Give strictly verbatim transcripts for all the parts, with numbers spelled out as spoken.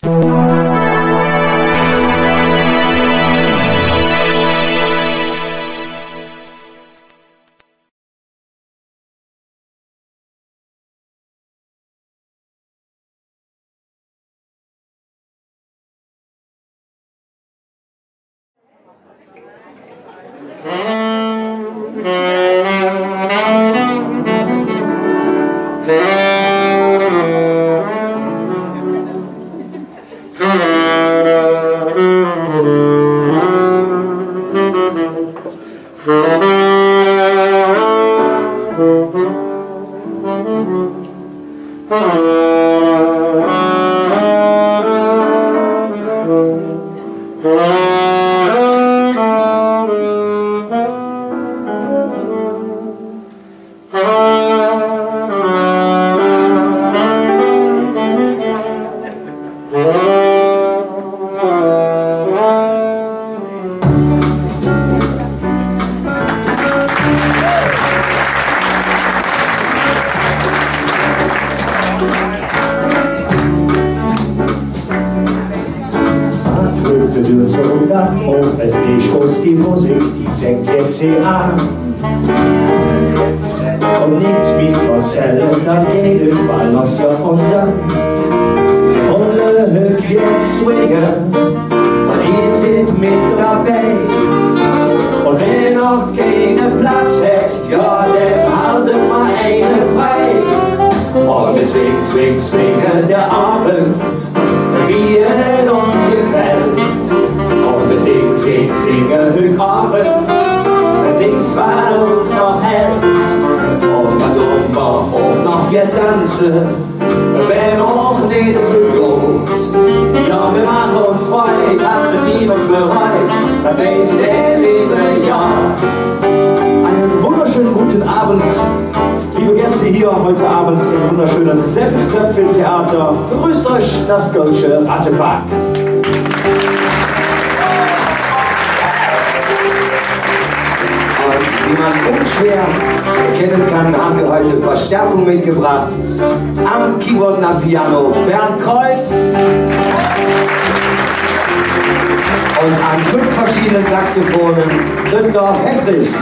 Dröp de Dööl zo, dat och endlich us die Musik, die fängk jetz he aan. Un nix met verzälle, dat geiht bal loss, jo, un dann Rolle hügg jetz swinge, un ehr sid met dobei. Un wä noch keine Platz hät, jo, däm halde mer eine frei. Un mer swinge, swinge, swinge der Ovend, wie et uns gefällt. Un mer singe, singe, singe hügg Ovend, nix, wat uns noch häldt. Un dann dun mer och noch jet danze, wann och nit su god. Jo, mer maache uns frei, dat mer niemand bereit, dat weiß der leeve Gott. Einen wunderschönen guten Abend, liebe Gäste, hier heute Abend im wunderschönen Senftöpfchen-Theater. Begrüßt euch das Kölsche Rattepack. Und wie man unschwer erkennen kann, haben wir heute Verstärkung mitgebracht. Am Keyboard und am Piano Bernd Kreuz. Und an fünf verschiedenen Saxophonen Christoph Heffrich.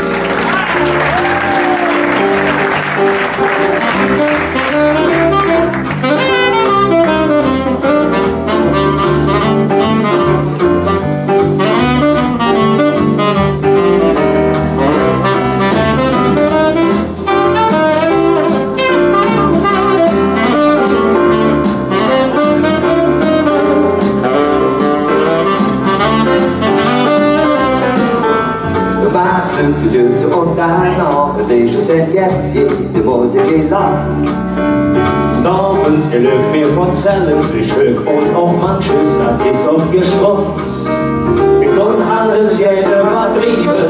Mer maache de Dööl zo un dann och, dat es jetz hee de Musik loss. Noch, un ehr lööt mer verzälle, ich hügg un och manches, dat es och geschrotz. Dann halde se üvverdrevve,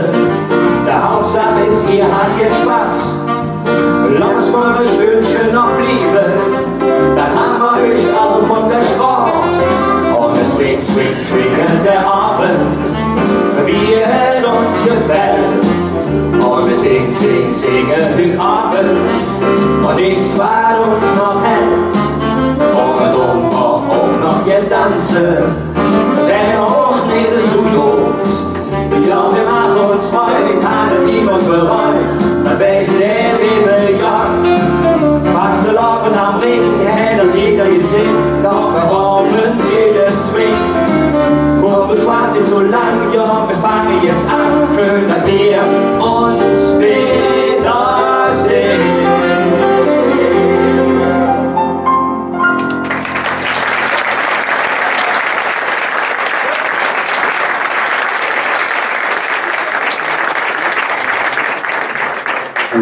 de Haupsaach es, ehr hat jet Spass. Loss mer e Stündche noch blieve, dann han mer üch all vun der Stroß. Un mer swinge, swinge, swinge der Ovend, wie et uns gefällt. Un mer singe, singe, singe hügg Ovend, un nix, wat uns noch häldt. Un dann dun mer och noch jet danze, wann och nit su god. Jo, mer maache uns frei, han niemand bereit, dat weiß der leeve Gott. Fastelovend am Rhing, hät et jeder gesinn, doch der Ovend, jeder swingt. Kumm, mer schwaade nit zo lang, jo, mer fange jetz aan, schön, dat mer uns widdersinn.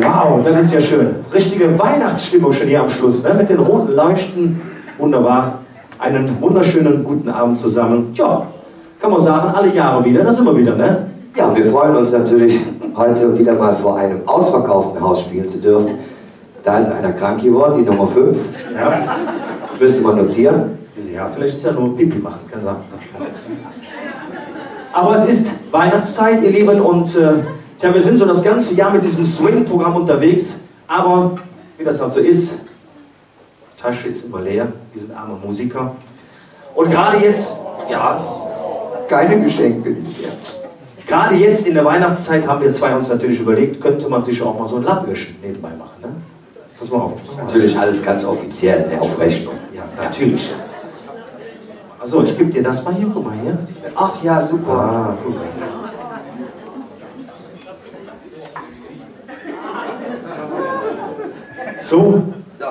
Wow, dat es jo schön. Richtige Weihnachtsstimmung schon hier am Schluss, ne? Mit den roten Leuchten. Wunderbar. Einen wunderschönen guten Abend zusammen. Tja, kann man sagen, alle Jahre wieder, da sind wir wieder, ne? Ja, wir freuen uns natürlich, heute wieder mal vor einem ausverkauften Haus spielen zu dürfen. Da ist einer krank geworden, die Nummer fünf. Ja. Müsste man notieren. Ja, vielleicht ist er nur Pipi machen, kann sein. Aber es ist Weihnachtszeit, ihr Lieben, und, äh, tja, wir sind so das ganze Jahr mit diesem Swing-Programm unterwegs, aber wie das halt so ist, Tasche ist immer leer, wir sind arme Musiker. Und gerade jetzt, ja. Keine Geschenke dieses Jahr. Gerade jetzt in der Weihnachtszeit haben wir zwei uns natürlich überlegt, könnte man sich auch mal so ein Lappöhrchen nebenbei machen, ne? Pass mal auf. Natürlich alles ganz offiziell, ne, auf Rechnung. Ja, natürlich. Also, ich gebe dir das mal hier, guck mal hier. Ach ja, super. Ah, guck mal. So. So.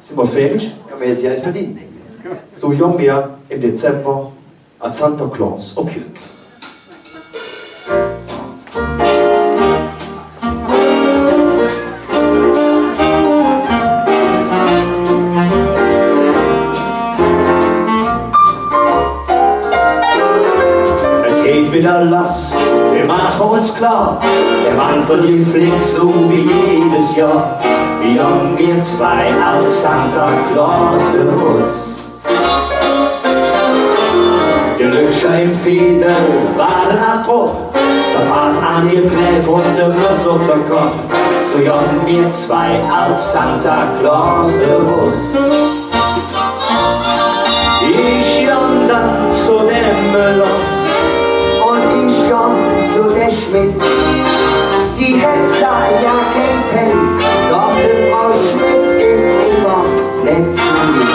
Sin mer fäädig? Kann mer jetz jo nit verdiene. So gonn mer em Dezember als Santa Claus op Jück. Et geiht widder loss, mer maache uns klor, der Mantel, dä fleeg su wie jedes Johr. Gonn mer zwei als Santa Claus eross. De Lück em Veedel wore ald drop, dat Bad aangeplätt un de Mötz op der Kopp. Su gonn mer zwei als Santa Claus eross. Ich gonn dann zo dem Meloss un ich gonn zo der Schmitz. Die hät zwor jo kein Pälz, doch de Frau Schmitz es immer nett zo mir.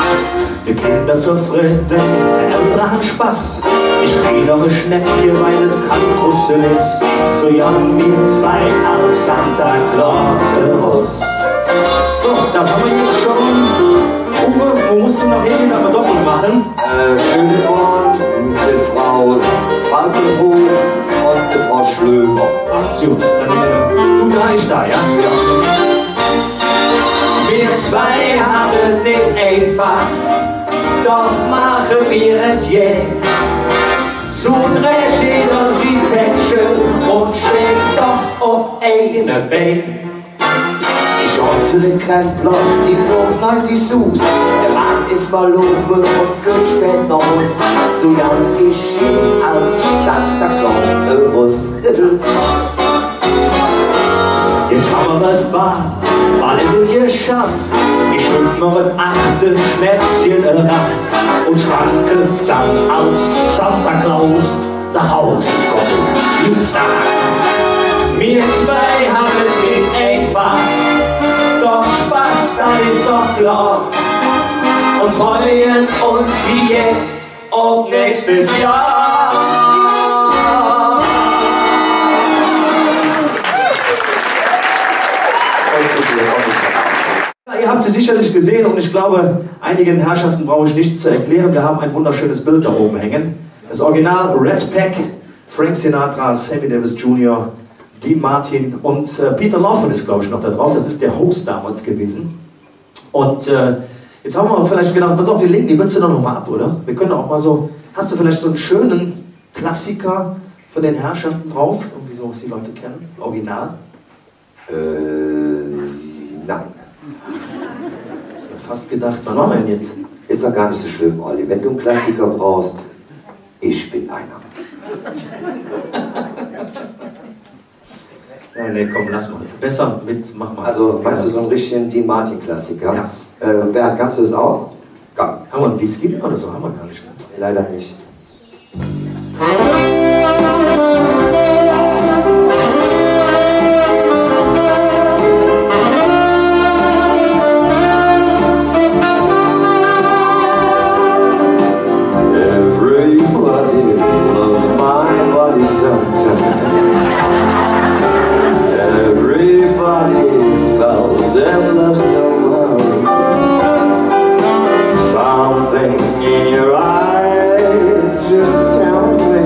De Kinder zofridde, de Eldere han Spass. Ich krige noch e Schnäpsche, weil et kein Krüssel es. Su gonn mer zwei als Santa Claus eross. So, dat han mer jetz schon. Uwe, wo muss do noch hin, dat mer doppelt maache? Äh, Schönborn, de Frau Falkenbruch un de Frau Schlömer. Ach, su, dann, äh, do, do, ich do, jo? Jo. Mer zwei han et nit einfach, doch maache mer et gään. Su dräht jeder si Päckche un schwingk doch op eine Bään. Ich gonn zo dem Krempler, die bruch neu die Suus. Der Mann es verlore un kütt spät noh Hus. Su gonn ich als Santa Claus eross. Jetz han mer dat Ball, Ball es et geschaff. Ich schütt mer et achte Schnäpsche eraff un schwanke dann als Santa Claus noh Hus. Mer zwei han et nit einfach, doch Spass, dat es doch klor. Un freue uns wie jedes Johr op nächstes Johr. Ja, ihr habt sie sicherlich gesehen und ich glaube, einigen Herrschaften brauche ich nichts zu erklären. Wir haben ein wunderschönes Bild da oben hängen. Das Original Rat Pack, Frank Sinatra, Sammy Davis Junior, Dean Martin und, äh, Peter Lawford ist, glaube ich, noch da drauf. Das ist der Host damals gewesen. Und, äh, jetzt haben wir vielleicht gedacht, pass auf, wir legen die Mütze doch noch mal ab, oder? Wir können auch mal so, hast du vielleicht so einen schönen Klassiker von den Herrschaften drauf? Irgendwie so, was die Leute kennen? Original? Äh, nein. Ich hab fast gedacht, was machen wir denn jetzt? Ist doch gar nicht so schlimm, Olli. Wenn du einen Klassiker brauchst, ich bin einer. Ja, nee, komm, lass mal. Besser mit, mach mal. Also, meinst du so einen richtigen Dean-Martin-Klassiker? Ja. Äh, Bernd, kannst du das auch? Komm. Haben wir einen Whisky oder so? Haben wir gar nicht, ne? Leider nicht. Everybody loves my body sometimes. Everybody falls in love somehow. Something in your eyes just tell me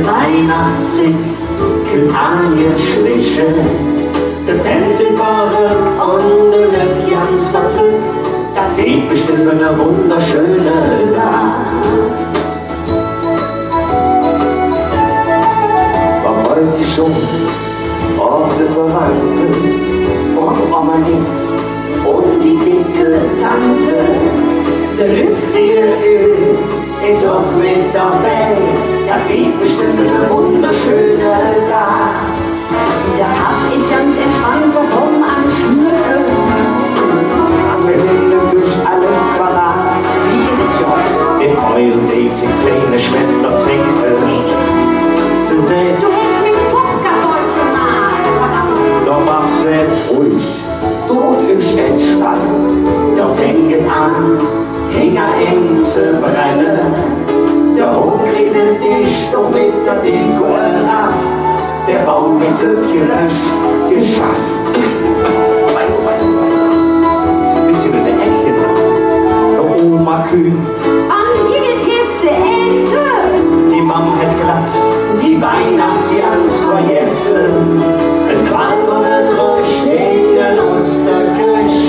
Weihnachtszigg kütt aangeschliche, de Pänz sin verröck un de Lück ganz verzückt. Dat weed bestemmp ene wunderschöne Dag. Mer freut sich schon op de Verwandte, op Oma Lies un die dicke Tante. De lüstige Öl es och met dobei, dat weed bestemmp ene wunderschöne Dag. Der Papp es ganz entspannt, der Baum am Schmücke. Am Küchendisch alles parat. Wie jedes Johr. De Eul deit sing kleine Schwester zänke. Se säht: „Do häs ming Kopp kapodd gemaht.“ Der Papp säht: „Ruhig, dot üch entspanne.“ Do fängk et aan, hingerhäng ze brenne. Der Hungk kriset dich doch met der dicke Raff. Der Baum weed flöck gelösch, geschaff. Is e bessche en der Eck. Der Oma kütt: „Wann gitt et jetz ze esse?“ Die Mamm hät glatt die Weihnachtsgans vergesse. Et qualm un et röscht en der Osterköch.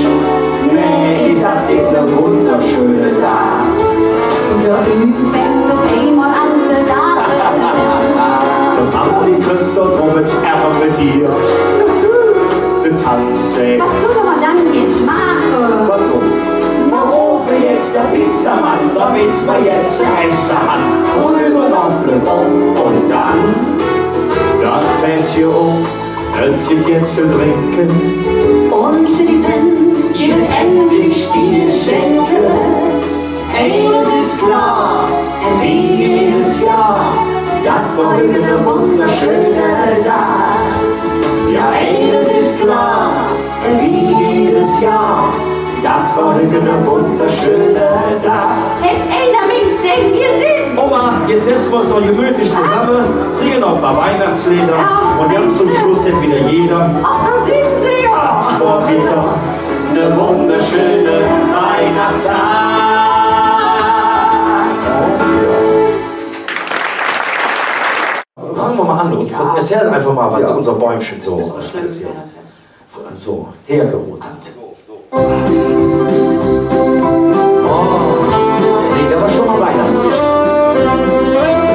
Nä, es dat nit ene wunderschöne Dag? Der Hüng fängk op eimol aan ze laache. De Mamm, die kütt doch drop, et Ärmel met dir. De Tant säht: „Wat solle mer dann jetz maache?“ Wat soll? Mer rofe jetz der Pizzamann, domet mer jetz ze esse han. Rühre mer flöck op un dann dat Fässche op. Et gitt jetz ze drinke. Un för die Pänz gitt et endlich die Geschenke. Eines es klor, wie jedes Johr, dat wor hügg ene wunderschöne Dag. Jo, eines es klor, wie jedes Johr, dat wor hügg ene wunderschöne Dag. Hät einer ming Zäng gesinn? Oma, jetz setze mer uns noch gemütlich zosamme, singe noch e paar Weihnachtsleeder un ganz zom Schluss dann widder jeder. Ach, do sin se jo. Dat wor widder ene wunderschöne Weihnachtstag. Fange mer ens an un verzälle einfach ens, wat us Bäumche su, su hergerotet hät. Oh, nee, dat wor schon ens weihnachtlich.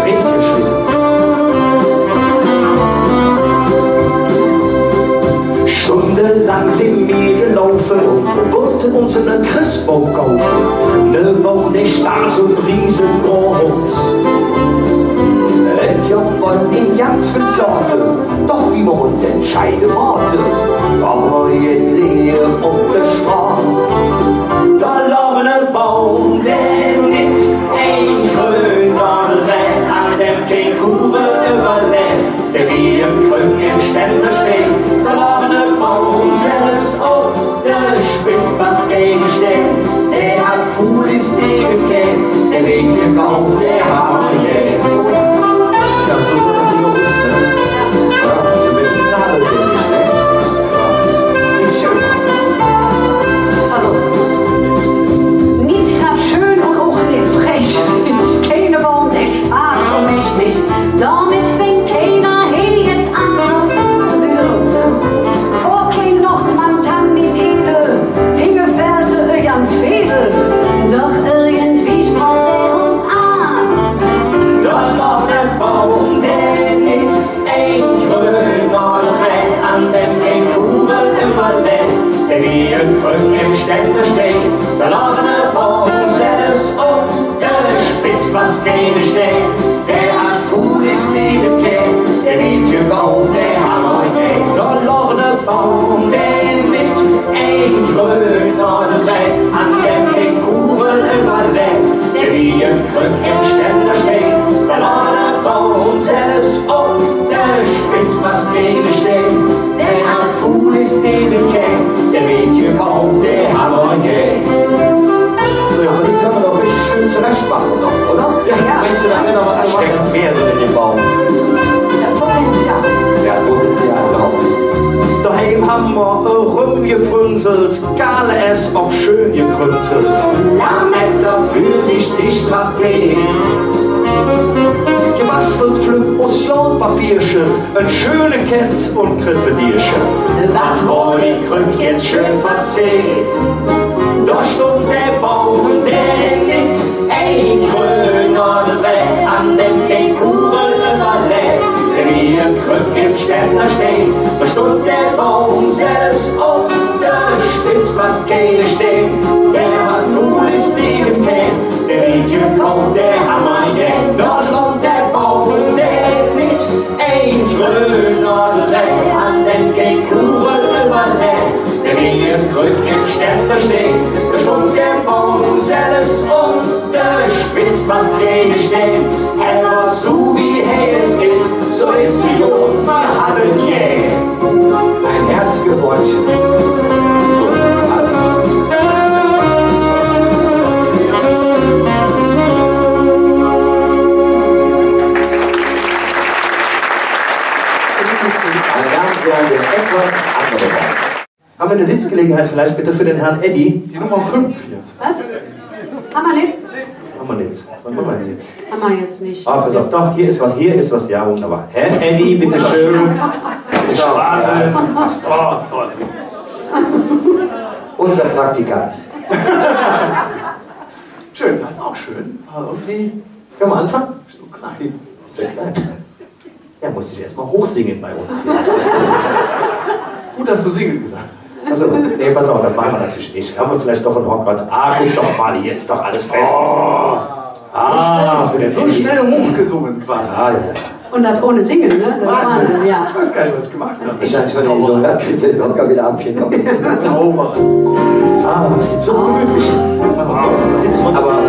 Reingeschnitte. Stundelang sin mer gelaufe, wollte uns ene Chressbaum kaufe. Dä Baum, dä stund su riesegroß. Et gov woll en ganz vill Zoote, doch wie mer uns entscheide wollte, sage mer jet leev op der Stroß. Do log ene Baum, dä nit ein Gröön wor, an däm kein Kuh üvverläv. Dä wie en Krück em Stänn steiht, do log ene Baum selvs op der Spetz bass geine Stään. Dä hatt fuule Steve gään, dä weed gekauf, dä Hammer, jo. Jo, su sünd mer los, ne? Jo, su weed et Hammer, ne? Jo. Es schön. Alsu, nit grad schön un och nit prächtig. Keine Baum, dä steiht su mächtig. Domet fängk keiner hee jet aan. Su sünd mer los, ne? Wor kein Nordmann dann nit edel, hinge fählt e ganz Veedel. Doch irgendwie sproch dä uns aan. Do log ene Baum, dä nit ein Gröön wor, an däm kein Kuh üvverläv. Dä wie en Krück em Stänn steiht, do log ene Baum selvs op der Spetz bass geine Stään. Dä hatt fuule Steve gään, dä weed gekauf, dä Hammer, jo. Do log ene Baum, dä nit ein Gröön wor, an däm kein Kuh üvverläv. Dä wie en Krück em Stänn steiht, do log ene Baum selvs op der Spetz bass geine Stään. Dä hatt fuule Steve gään, dä weed gekauf, dä Hammer, jo. Su, jo, su, dat künne mer doch richtig schön zorechtmaache noch, oder? Jo, jo. Meins do, do es noch jet ze maache? Steckt mih drin en däm Baum. Dä Potenzial. Jo, Potenzial, genau. Doheim han mer erömgefrünselt, gale es, ov schön gekrünselt. Lametta, Pfirsisch, Trapez. Gebastelt flöck Schlauchpapiersche, en schöne Kätz un Krippedierche. Wat wor de Krüpp jetz schön verzeht. Do stundt dä Baum, dä nit, eng grön Adel, an däm kein Kugel üvverläht. Wie en Krüpp em Stänn do stundt, do stundt dä Baum selvs op der Spitz, pass keine Stee, dä hät Fulis, die em Kähn. Dä Rietje kauf dä Hammer gään, do stundt dä Baum, dä nit, eng grön Adel, an däm kein Kugel üvverläht. Wie en Krüpp em Stänn do stundt, do stundt dä Baum selvs op der Spitz, pass keine Stee. Ävver su wie hä jetz es, su es hä jo, un mer han en Ein herzliches Bäumchen. So, also. Meine Damen und Herren, der etwas andere Ball. Haben wir eine Sitzgelegenheit vielleicht bitte für den Herrn Eddy? Die Nummer fünf jetzt. Was? Haben wir nicht? Haben wir nicht. Was machen wir denn jetzt? Haben wir jetzt nicht. Ah, pass auf, doch, hier ist was, hier ist was, ja, wunderbar. Herr Eddy, bitteschön. Ich warte. Ja, das war toll. Unser Praktikant. Schön, das ist auch schön. Aber irgendwie, können wir anfangen? Ist so klein. Sieht sehr klein. Er muss sich erstmal hochsingen bei uns hier. Gut, dass du singen gesagt hast. Also, nee, pass auf, das machen wir natürlich nicht. Haben wir vielleicht doch einen Hockern? Ah, guck doch mal, hier ist doch alles bestens. Oh. Ah, für den Handy. So schnell hochgesungen quasi. Ja, ja, ja. Und das ohne Singen, ne? Das ist Wahnsinn, ja. Ich weiß gar nicht, was ich gemacht habe. Ich hatte schon so, da kriegt der Hocker wieder abgenommen. Sauber. Ah, jetzt wird's gemütlich. Aber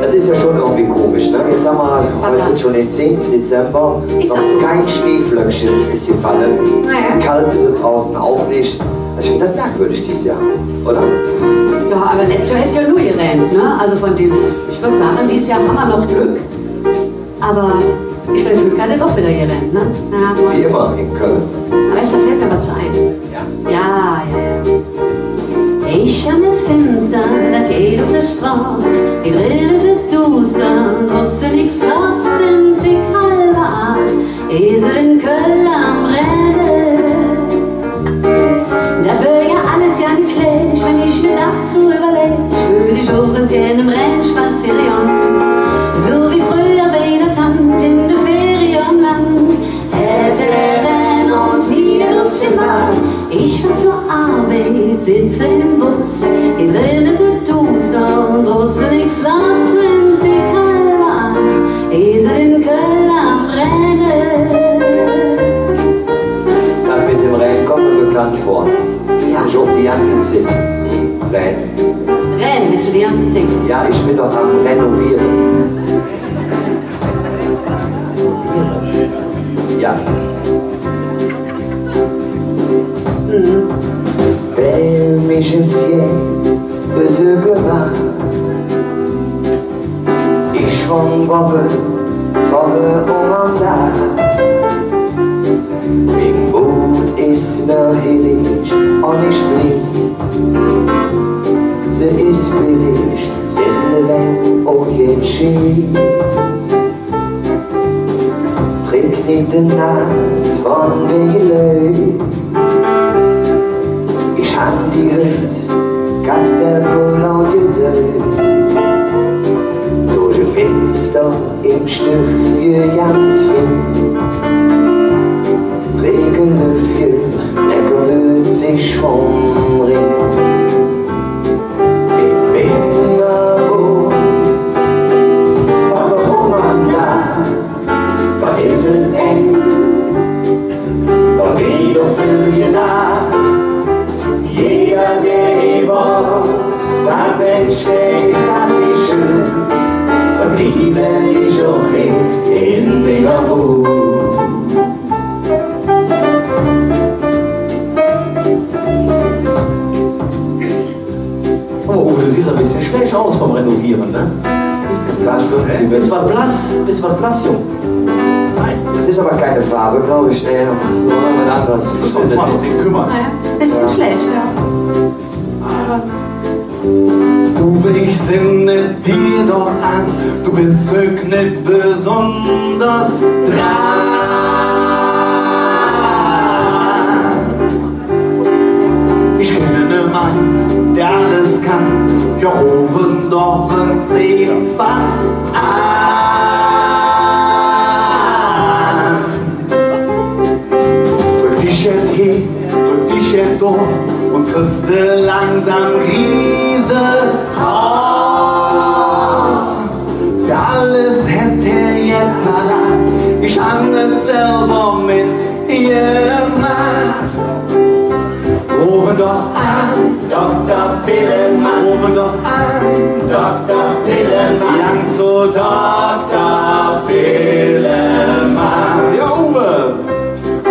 das ist ja schon irgendwie komisch, ne? Jetzt haben wir heute schon den zehnten Dezember. Ist das so? Noch kein Schneeflöckchen ist gefallen. Naja. Kalt ist es draußen auch nicht. Also ich finde das merkwürdig dieses Jahr, oder? Ja, aber letztes Jahr hat es ja nur geregnet, ne? Also von dem, ich würde sagen, dieses Jahr haben wir noch Glück. Aber ich glaube, Glück hat es auch wieder geregnet, ne? Na, wie immer in Köln. Aber es fällt mir was ein. Ja. Ja, ja, ja. Ich an de Fenster, dat geiht op de Stroß. Et es draußen duuster, draußen nix los, sin ich halver aach. Es et en Kölle am Renne? Dat wör jo alles jo nit schlääch, wann ich mer dat su üvverläh. Wööd ich och ens gään em Ränn spazeere gonn, su wie fröher bei der Tant en de Ferie om Land. Hätt der Ränn uns nie Lust gemaht. Ich fahr zor Arbeid, setz em Bus. Hee dren es et duuster un draußen nix los, sin ich halver aach. Es et en Kölle am Renne? Dat met dem Ränn kommt mer bekannt vör. Ja. Ich hab die ganze Zigg Ränn. Ränn, bes do die ganze Zigg? Ja, ich ben doch am Renoviere. Ja. Mhm. Wann mich ens jet besöke mäht, ich fang bovve, bovve om am Daach. Ming Bud es mer hellig un ich bliev, se es billig, sin de Wänn och jet schee. Trick nit de Nas vun de Lück, ich han die Hütt Castel Gauland gedööp. Durch et Finster em Stüffche ganz finn, dricke Lüffche, lecker würzig vum Rhing. Met minger Bud, Papa, Mama, do es et eng, do geiht doch vill gedaach. Jeder, dä üvver saht, Minsch, es dat nit schön, do bliev ich och en minger Bud. Oh, Uwe, du siehst ein bisschen schlecht aus vom Renovieren, ne? Bist was blass, bist was blass, Jung. Nein. Das ist aber keine Farbe, glaube ich. Nee, noch mal anders. Müssen wir uns mal um den kümmern. Naja, bisschen schlecht, ja. Aber du, ich sinn dir doch an, du bist wirklich besonders dran. Dä alles kann, jo, rufe doch en Zehnfach aan. Drück dich jet hee, drück dich jet do un kriss de langsam griese Haar. Dä alles hät hä jet parat, ich han et selver metgemaht. Rufe doch aan, Dokter Pillemann. Rufe doch aan, Dokter Pillemann. Lang zo Dokter Pillemann. Jo, Uwe.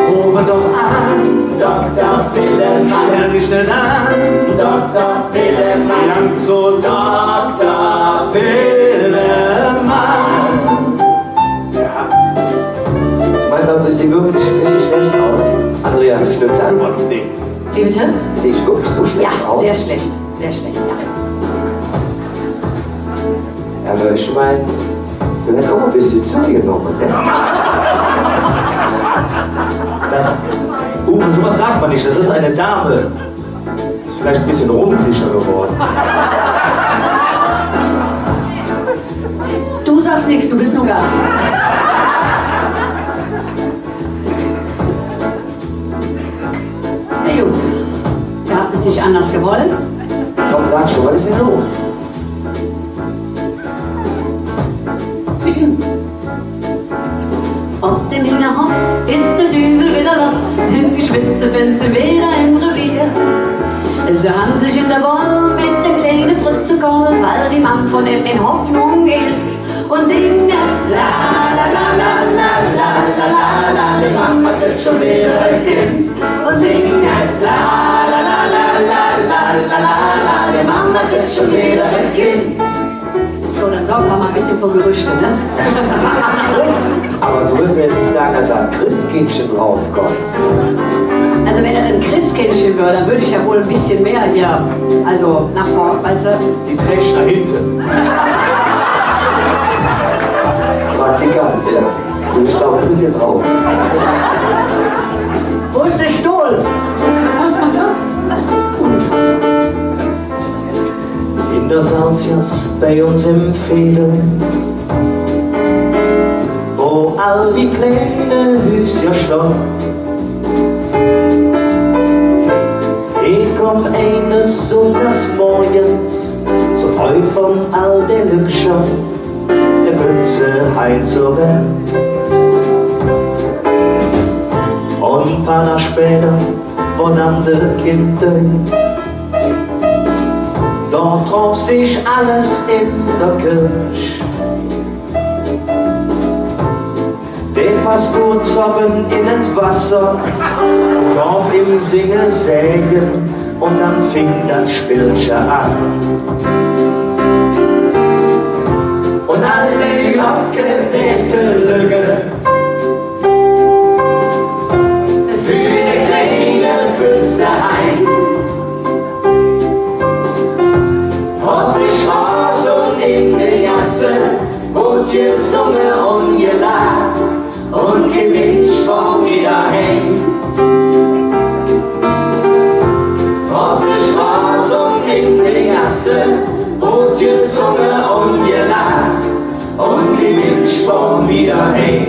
Rufe doch aan, Dokter Pillemann. Stell dich nit aan, Dokter Pillemann. Lang zo Dokter Pillemann. Ja. Ich weiß also, ich sehe wirklich richtig schlecht aus. Andreas, stimmt's an? Wie bitte? Sehe ich wirklich so schlecht aus? Ja, sehr schlecht. Sehr schlecht, ja. Aber ich meine, du hast auch ein bisschen zugenommen, ne? Das, Uwe, sowas sagt man nicht. Das ist eine Dame. Ist vielleicht ein bisschen rundlicher geworden. Du sagst nichts, du bist nur Gast. Na gut, ihr habt es nicht anders gewollt. Komm, sag schon, was ist denn los? Op dem Hingerhoff es der Düvel widder loss, die Schwitzefans sin widder em Revier. Se han sich en der Woll met dem kleine Fritze Koll, weil die Mamm vun im en Hoffnung es. Un singe la, la, la, die Mamm hät schon widder e Kind. Un singe la, la, la, die Mamm hät schon widder e Kind. So, dann sorgen wir mal ein bisschen für Gerüchte, ne? Aber du würdest ja jetzt nicht sagen, dass da ein Christkindchen rauskommt. Also wenn das ein Christkindchen wäre, dann würde ich ja wohl ein bisschen mehr hier, also nach vorn, weißt du? Die trägst du da hinten. Praktikant, ja. Du, ich glaube, du bist jetzt raus. Wo ist der Stuhl? Unfassbar. En der Sauzjess bei uns em Veedel, wo all die kleine Hüscher stonn, ich kom eines Sonndags morgens zo fröh vun all de Lückcher, de Bütze heinzowend. Un paar Dag späder wor dann de Kinddäup. Do troff sich alles en der Kirch. De Pastur zock en et Wasser, gov im singe Säge, un dann fing dat Spillche aan. Un all de Glocke däte lügge, för de kleine Bütze heim. Op de Stroß un en de Gasse woodt gesunge un gelaach, un kei Minsch fohr widder heim. Op de Stroß un en de Gasse woodt gesunge un gelaach, un kei Minsch fohr widder heim.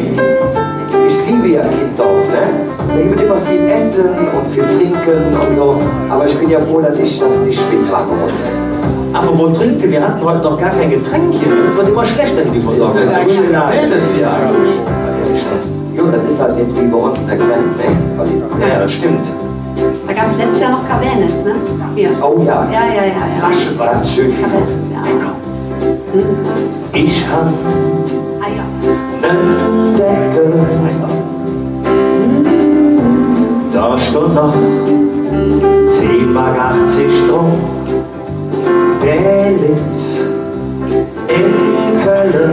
Ich liebe ja Kinndorf, ne? Da gibt es immer viel Essen und viel Trinken und so. Aber ich bin ja froh, dass ich das nicht mitmachen muss. Apropos Trinken, wir hatten heute noch gar kein Getränk hier. Es wird immer schlechter hier, die Versorgung. Ist eine Kabäne hier eigentlich. Ja, das ist halt nicht wie bei uns in der Kneipe, ne? Ja, das stimmt. Da gab's letztes Jahr noch Cabernet, ne? Hier. Oh ja. Ja, ja, ja, ja. Flasche war das schön. Cabernet, ja. Lecker. Hm. Ich han, ah, ja, en Deckel. Do stundt noch zehn Mark achzig drop. Dä litt en Kölle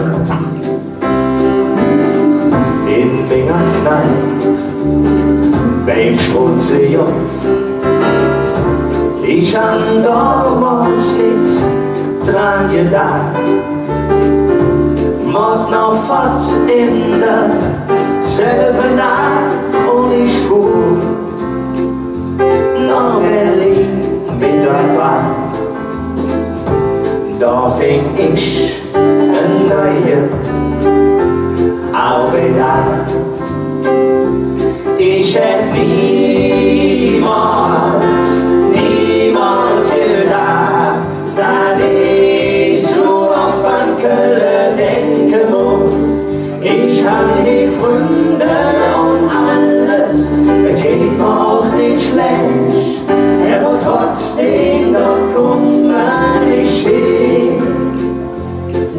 en minger Kneip beim Strunzejopp. Ich han domols nit dran gedaach, mer wor noch fott en derselve Naach un ich fuhr noh Berlin met der Ich, en neue Arbeid. Ich hätt niemols, niemols gedaach, dat ich su off an Kölle denke muss. Ich han die Fründe un alles, et geiht mer och nit schlääch, ävver trotzdäm, do kumme ich hee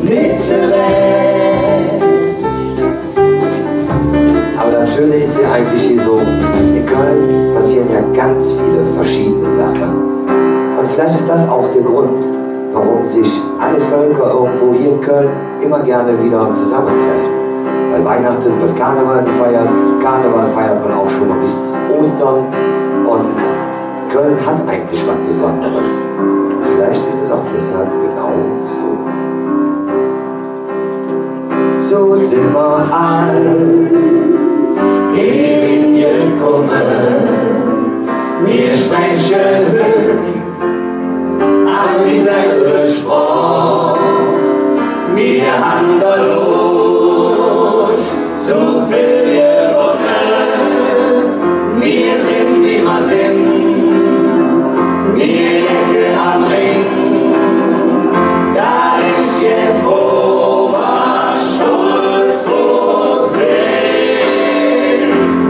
nit zerecht. Ävver dat Schöne es jo eigentlich hee su, en Kölle passeere jo ganz vill verschiedene Saache. Un villeich es dat och der Grund, woröm sich alle Völker irgendwo hee en Kölle immer gään widder zosammentreffe. Weil Weihnachte weed Karneval gefeiert, Karneval feiert mer och schon ens bes Ostern. Un Kölle hät eigentlich jet Besonderes. Villeich es et och deshalv genau su. Su sin mer all hee hingekumme, mer spreche all dieselve Sproch, mer han derdoch su vill gewonne, mer sin, wie mer sin, mer lecke am Ring. Dat es jet, wo mer stolz drop sin.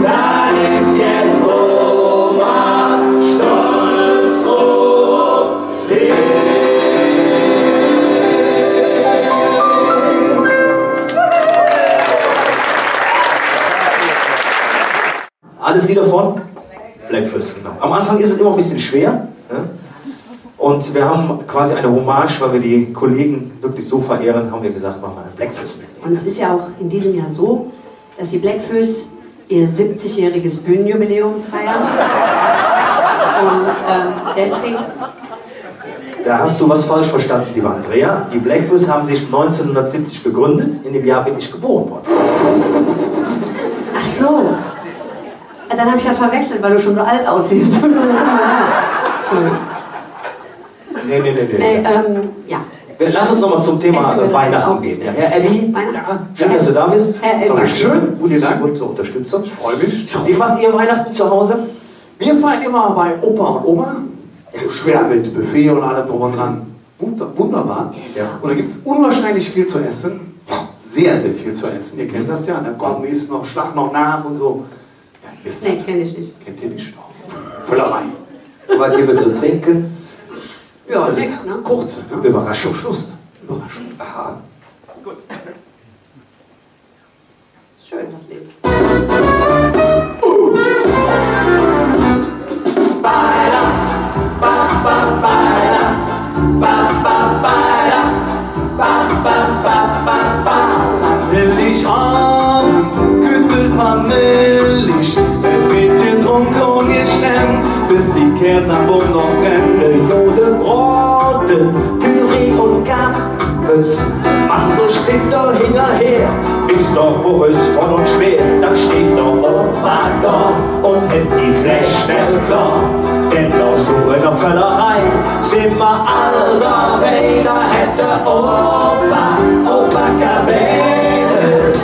Dat es jet, wo mer stolz drop Alles Lieder von Bläck Fööss, genau. Am Anfang ist es immer ein bisschen schwer, ne? Und wir haben quasi eine Hommage, weil wir die Kollegen wirklich so verehren, haben wir gesagt, machen wir ein Bläck Fööss Medley. Und es ist ja auch in diesem Jahr so, dass die Bläck Fööss ihr siebzigjähriges Bühnenjubiläum feiern. Und, ähm, deswegen Da hast du was falsch verstanden, liebe Andrea. Die Bläck Fööss haben sich neunzehnhundertsiebzig gegründet. In dem Jahr bin ich geboren worden. Ach so. Ja, dann hab ich ja verwechselt, weil du schon so alt aussiehst. Entschuldigung. Nee, nee, nee, nee. Nee, ähm, ja. Wir, lass uns noch mal zum Thema, äh, Weihnachten gehen. Ja, Herr Eddy, schön, dass du da bist. Herr Eddy. Dankeschön. Vielen Dank. Gute Unterstützung. Ich freue mich. Wie macht ihr Weihnachten zu Hause? Wir feiern immer bei Opa und Oma. Ja, schön mit Buffet und allem drum und dran. Wunder-, wunderbar. Ja. Und da gibt's unwahrscheinlich viel zu essen. Sehr, sehr viel zu essen. Ihr kennt das ja, ne? Pommes noch, Schlag noch nach und so. Ja, ihr wisst das. Nee, kenn ich nicht. Kennt ihr nicht? Völlerei. Was gibt's zu trinken? Ja, nix, ne? Kurze, ne? Überraschung. Schluss, ne? Überraschung. Aha. Gut. Schön, das Lied. Heiligavend kütt mer Milch, et weed gedrunke un gestemmp, bes die Kerz am Bomm noch brennt. Jode, Brode, Püree un Kapp. Bes Mandelsplitter hingerher, es doch bloß voll un schwer. Dann steiht der Opa do un hät die Fläsch schnell klor. Denn do su en der Völlerei sin mer all dobei, do hät der Opa, Opa Kabeles,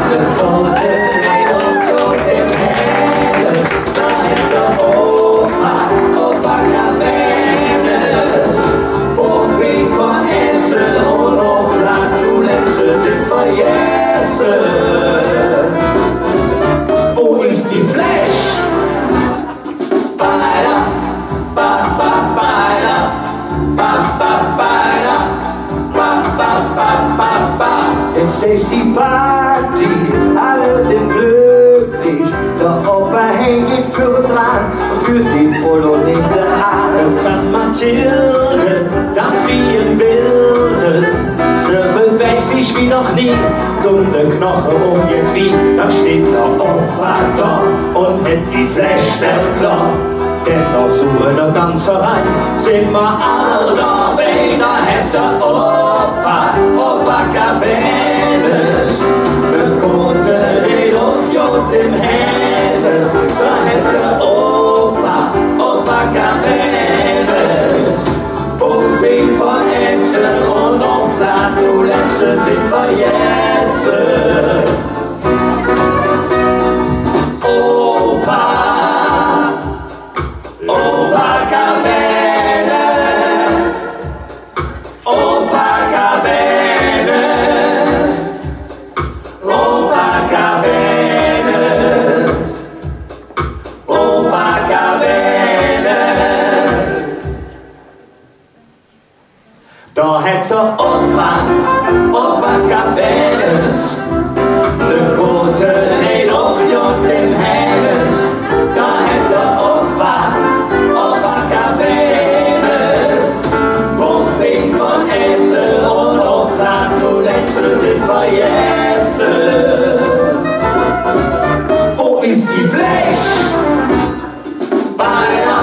ne Botte, ne Botte, ne Botte. Do hät der Opa, Opa Kabeles, Hochwing vun Etzel un och Flatulenze sin vergesse. Wo es die Fläsch? Baida, ba, ba, baida, ba, ba, baida. Ba, ba, ba, ba, ba. Jetz steiht die Party, alle sin glöcklich. Der Opa, hä geiht vörn dran, führt die Polonaise aan. Un dann Mathilde, danz wie en Wilde. Se bewäg sich wie noch nie, dumme Knoche un jetz wie. Dann steiht der Opa do un hät die Fläsch schnell klor. Denn do su en der Danzerei sin mer all dobei, do hät der Opa, Opa Kabeles, ne Kote, dä och god em Hädes, do hät der Opa, Opa Kabeles, Hochwing vun Etzel un och Fla- Sin vergesse. Opa, Opa Kabeles, Opa Kabeles, Opa Kabeles, Opa Kabeles. Do hät der Opa, Opa Kabeles, ne Kote, en och jo dem Helles. Do hät der Opa, Opa Kabeles, Buchbing vun Etzel un och Platt vun Etzel sin vergesse. Wo es die Fläsch? Beida,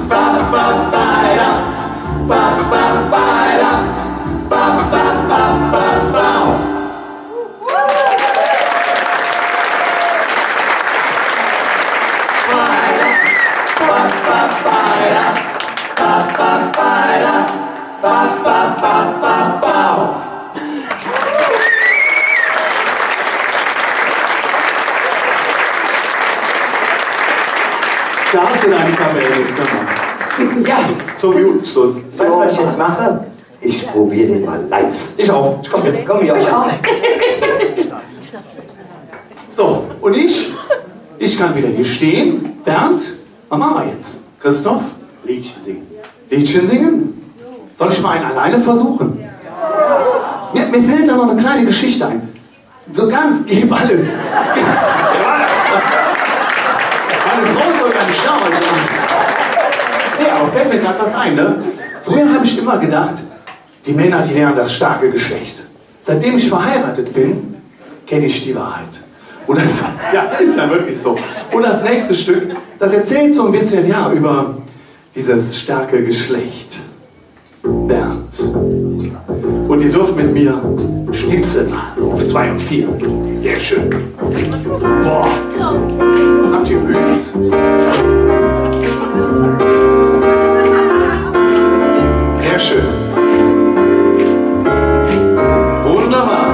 ba, ba, beida, ba, ba, beida, ba, ba, ba, ba, ba. Beida, ba, ba, beida, ba, ba, beida, ba, ba, ba, ba, ba. Da hast du deine Kamelle jetzt nochmal. Ja. Zum guten Schluss. Weißt du, was ich jetzt mache? Ich probiere den mal live. Ich auch. Ich komm mit. Komm, ja. Ich auch. So, und ich? Ich kann wieder hier stehen. Bernd, was machen wir jetzt? Christoph? Liedchen singen. Liedchen singen? Soll ich mal einen alleine versuchen? Mir, mir fällt da noch eine kleine Geschichte ein. So ganz, gib alles. Meine Frau ist doch gar nicht da heute Abend. Ja, aber fällt mir grad was ein, ne? Früher habe ich immer gedacht, die Männer, die wären das starke Geschlecht. Seitdem ich verheiratet bin, kenne ich die Wahrheit. Und das, ja, ist ja wirklich so. Und das nächste Stück, das erzählt so ein bisschen, ja, über dieses starke Geschlecht. Bernd. Und ihr dürft mit mir schnipsen, also auf zwei und vier. Sehr schön. Boah. Habt ihr geübt? Sehr schön. Wunderbar.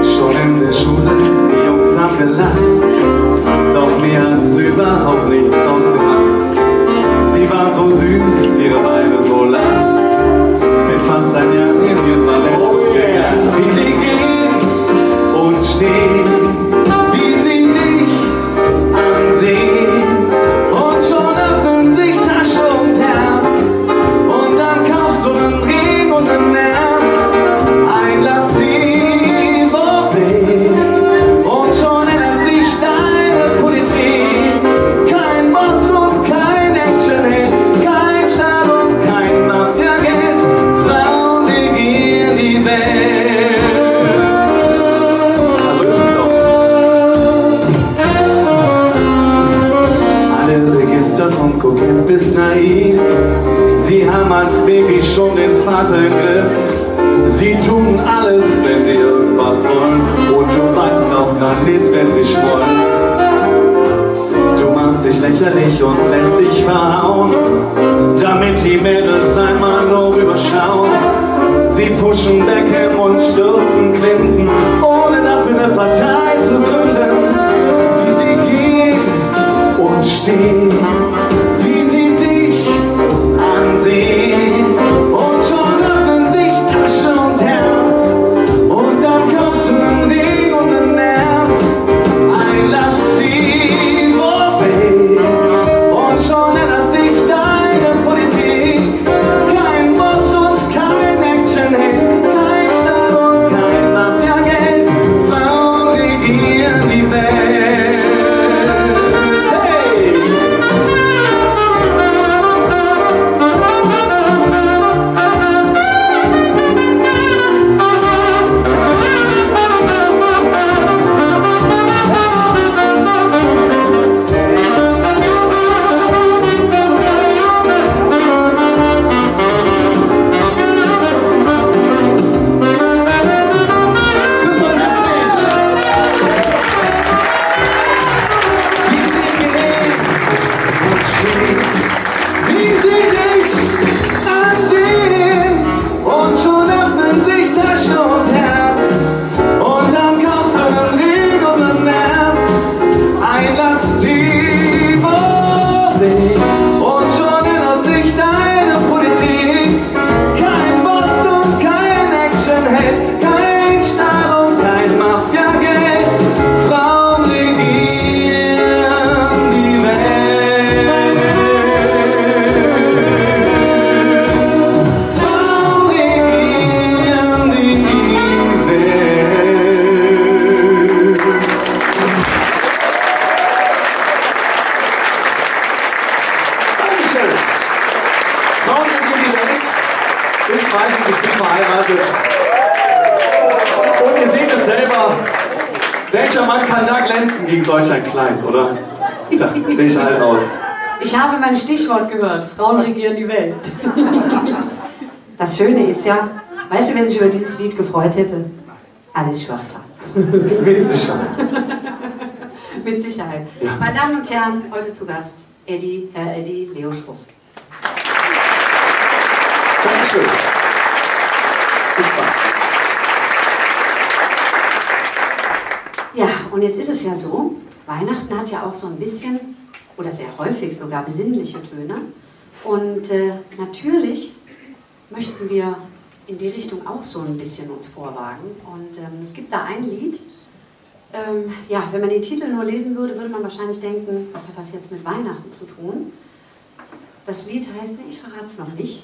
Schon in der Schule, die Jungs haben gelacht, doch mir hat's überhaupt nichts ausgemacht. Sie war so süß, ihre Beine so lang, bin fast ein Jahr in ihrem Ballett gegangen. Wie sie ging und steht, wie sie dich ansehen. Und schon öffnen sich Tasche und Herz. Und dann kaufst du einen Ring und ein Herz. Ein Lascivo Babe. Und schon ändert sich deine Politik. Kein Boss und kein Actionheld. Kein Staat und kein Mafiageld. Frauen regieren die Welt. Alle Register von kokett bis naiv. Sie haben als Baby schon den Vater im Griff. Sie tun alles, wenn sie irgendwas wollen. Und du beißt auf Granit, wenn sie schmollen. Du machst dich lächerlich und lässt dich verhauen, damit die Mädels einmal nur rüberschauen. Sie pushen Beckham und stürzen Clinton, ohne dafür eine Partei zu gründen. Wie sie gehen und stehen, wie sie dich ansehen. Und schon öffnen sich Tasche und Herz. Und dann kaufst du einen Ring und ein Herz. Ein Lascivo Babe. Und schon ändert sich deine Politik. Kein Boss und kein Actionheld. Kein Staat und kein Mafiageld. Welcher Mann kann da glänzen gegen solch ein Kleid, oder? Tja, seh ich alt aus. Ich habe mein Stichwort gehört. Frauen regieren die Welt. Das Schöne ist ja, weißt du, wer sich über dieses Lied gefreut hätte? Alice Schwarzer. Mit Sicherheit. Mit Sicherheit. Ja. Meine Damen und Herren, heute zu Gast Eddie, Herr Eddie Leo Schrupp. Dankeschön. Viel Spaß. Ja, und jetzt ist es ja so, Weihnachten hat ja auch so ein bisschen oder sehr häufig sogar besinnliche Töne. Und, äh, natürlich möchten wir in die Richtung auch so ein bisschen uns vorwagen. Und, ähm, es gibt da ein Lied, ähm, ja, wenn man den Titel nur lesen würde, würde man wahrscheinlich denken, was hat das jetzt mit Weihnachten zu tun? Das Lied heißt, nee, ich verrat's noch nicht,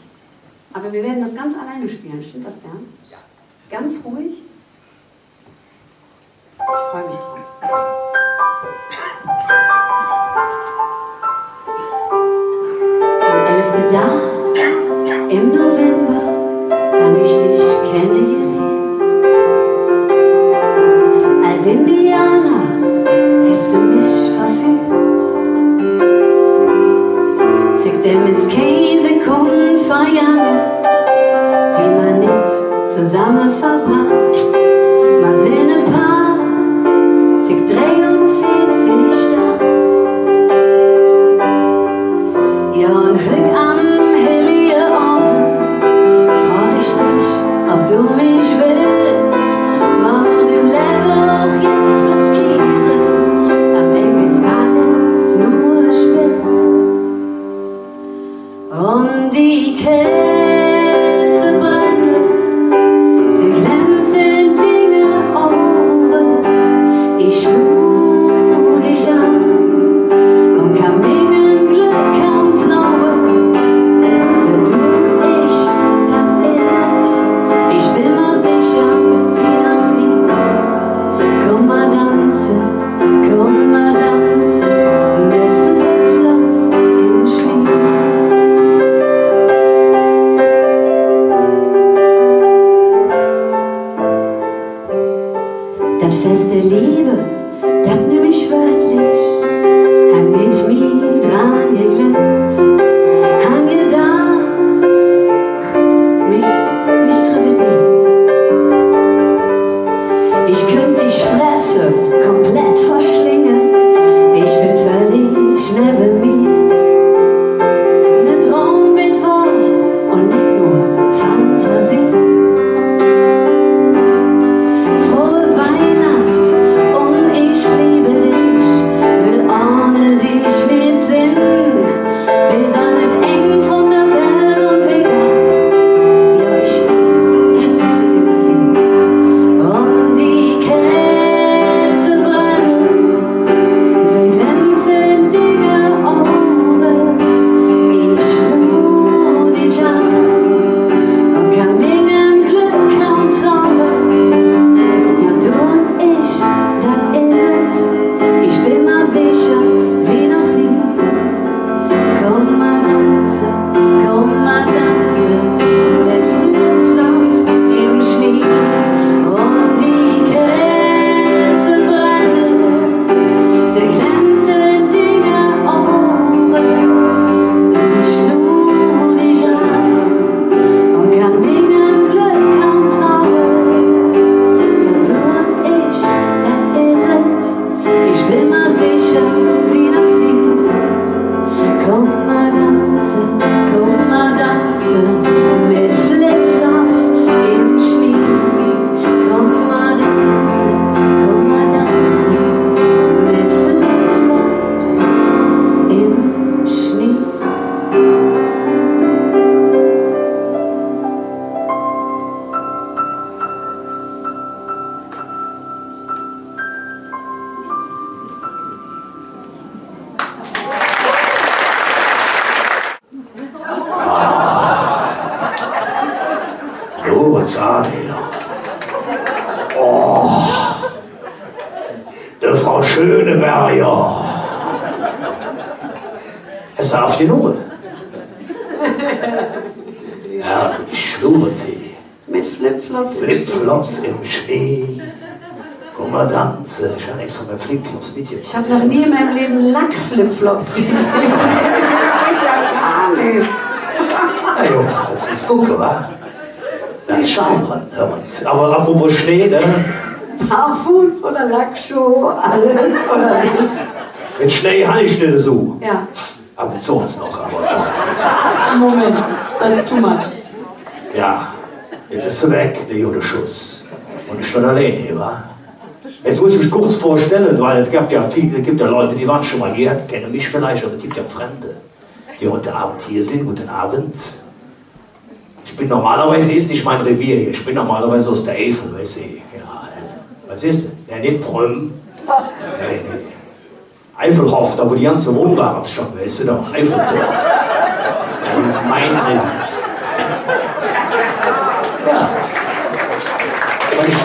aber wir werden das ganz alleine spielen. Stimmt das, Bernd? Ja. Ganz ruhig. Ich freu mich drauf. Am elfte Dag em November han ich dich kennegeliert. Als Indianer häs do mich verführt. Zickdäm es kein Sekund vergange, die mer nit zesamme verbraht. Mer sin e Paar, zick dreiunveezig Dag. Jo, un hügg am hellige Ovend frog ich dich, ob do mich wells. Mer muss em Levve och jet riskeere, am Engk es alles nor Spill. Un die Kääze brenne, se glänze en dinge Auge. Ich luur dich aan un kann mingem Glöck kaum traue. Jo, do un ich, dat es et. Ich ben mer secher wie noch nie. Kumm mer danze, kumm mer danze, met Flipflops em Schnie. Dat Fess der Leeve, dat nöm ich wörtlich, han nit mih dran geglävt, han gedaach, mich, mich triff et nie. Ich künnt dich fresse, komplett verschlinge. Ich ben völlig nevven mir. Ne Draum weed wohr un nit nor Fantasie. Frohe Weihnacht un ich liebe dich, well ohne dich nit sin. Bes an et Engk vun der Welt un widder. Jo, ich weiß, dat kriege mer hin. Un die Kääze brenne, se glänze en dinge Auge. Ich luur dich aan un kann mingem Glöck kaum traue. Jo, do un ich, dat es et. Ich ben mer secher wie noch nie. Kumm mer danze, kumm mer danze, met Flipflops em Schnie. Un die Kääze brenne, se glänze en dinge Auge. Ich luur dich aan un kann mingem Glöck kaum traue. Jo, do un ich, dat es et. Ich ben mer secher wie noch nie. Kumm mer danze, kumm mer danze, met Flipflops em Schnie. Kumm mer danze, kumm mer danze, met Flipflops em Schnie. Jo, wat saht ehr? Oh, de Frau Schöneberger. Häs de Aft genumme? Jo, ich schwöre se. Met Flipflops em Schnee. Flipflops em Schnee. Guck mal, Danze. Ich hab extra meine Flipflops mitgebracht. Ich hab noch nie in meinem Leben Lackflipflops gesehen. Ja, gar nicht. Na jo, dat es gucke, wa? Do es Schaum dran, hür ens. Ävver apropos Schnee, ne? Barfuß oder Lackschuh, alles oder nix? Met Schnee han ich nit su. Ja. Ab un zo ens noch, ävver sonsg nit. Moment, that's too much. Jo, jetz es hä weg, der gode Schuss. Un ich stonn allein hee, wa? Jetz muss ich mich kurz vörstelle, weil et gitt jo vill, et gitt jo Lück, die wore ald ens hee, kenne mich villeich, ävver et gitt jo Fründe, die hügg Ovend hee sin. Gode Ovend. Ich ben normalerwies, es nit ming Revier hee, ich ben normalerwies us der Eifel, weiß de. Jo, wat es dat? Jo, nit Prüm. Nä, nä. Eifelhoff, do wo die ganze Wohnwage stonn, weiß de, do, Eiffelturm. Dat es ming Eifel. Jo. Un ich,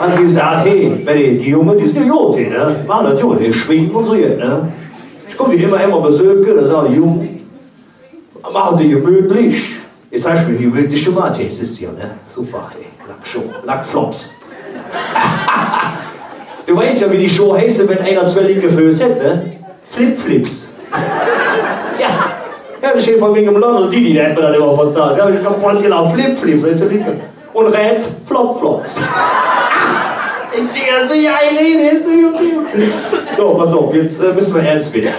han se gesaht, hey, die Junge, die sin jo god, ne? Maache dat god, hey, schwinge un su, ne? Ich kumme die immer, immer besöke, do sage ich, Jung, Maache et der gemötlich. Jetz han ich mer gemötlich gemaht, hee, sühs de jo, ne? Super, hee. Lackschuh, Lackflops. Do weiß jo, wie die Schuh heiße, wann einer zwei linke Föß hät, ne? Flipflips. Jo. Jo, dat es vun mingem London Didi, dä hät mer dat immer verzallt. Do han ich kapodd gelaach, Flipflips, heiße linke. Un rähts Flopflops. Ich sinn jo su geil, hee, dä es su god. Su, pass op, jetz, äh, müsse mer ernst wääde.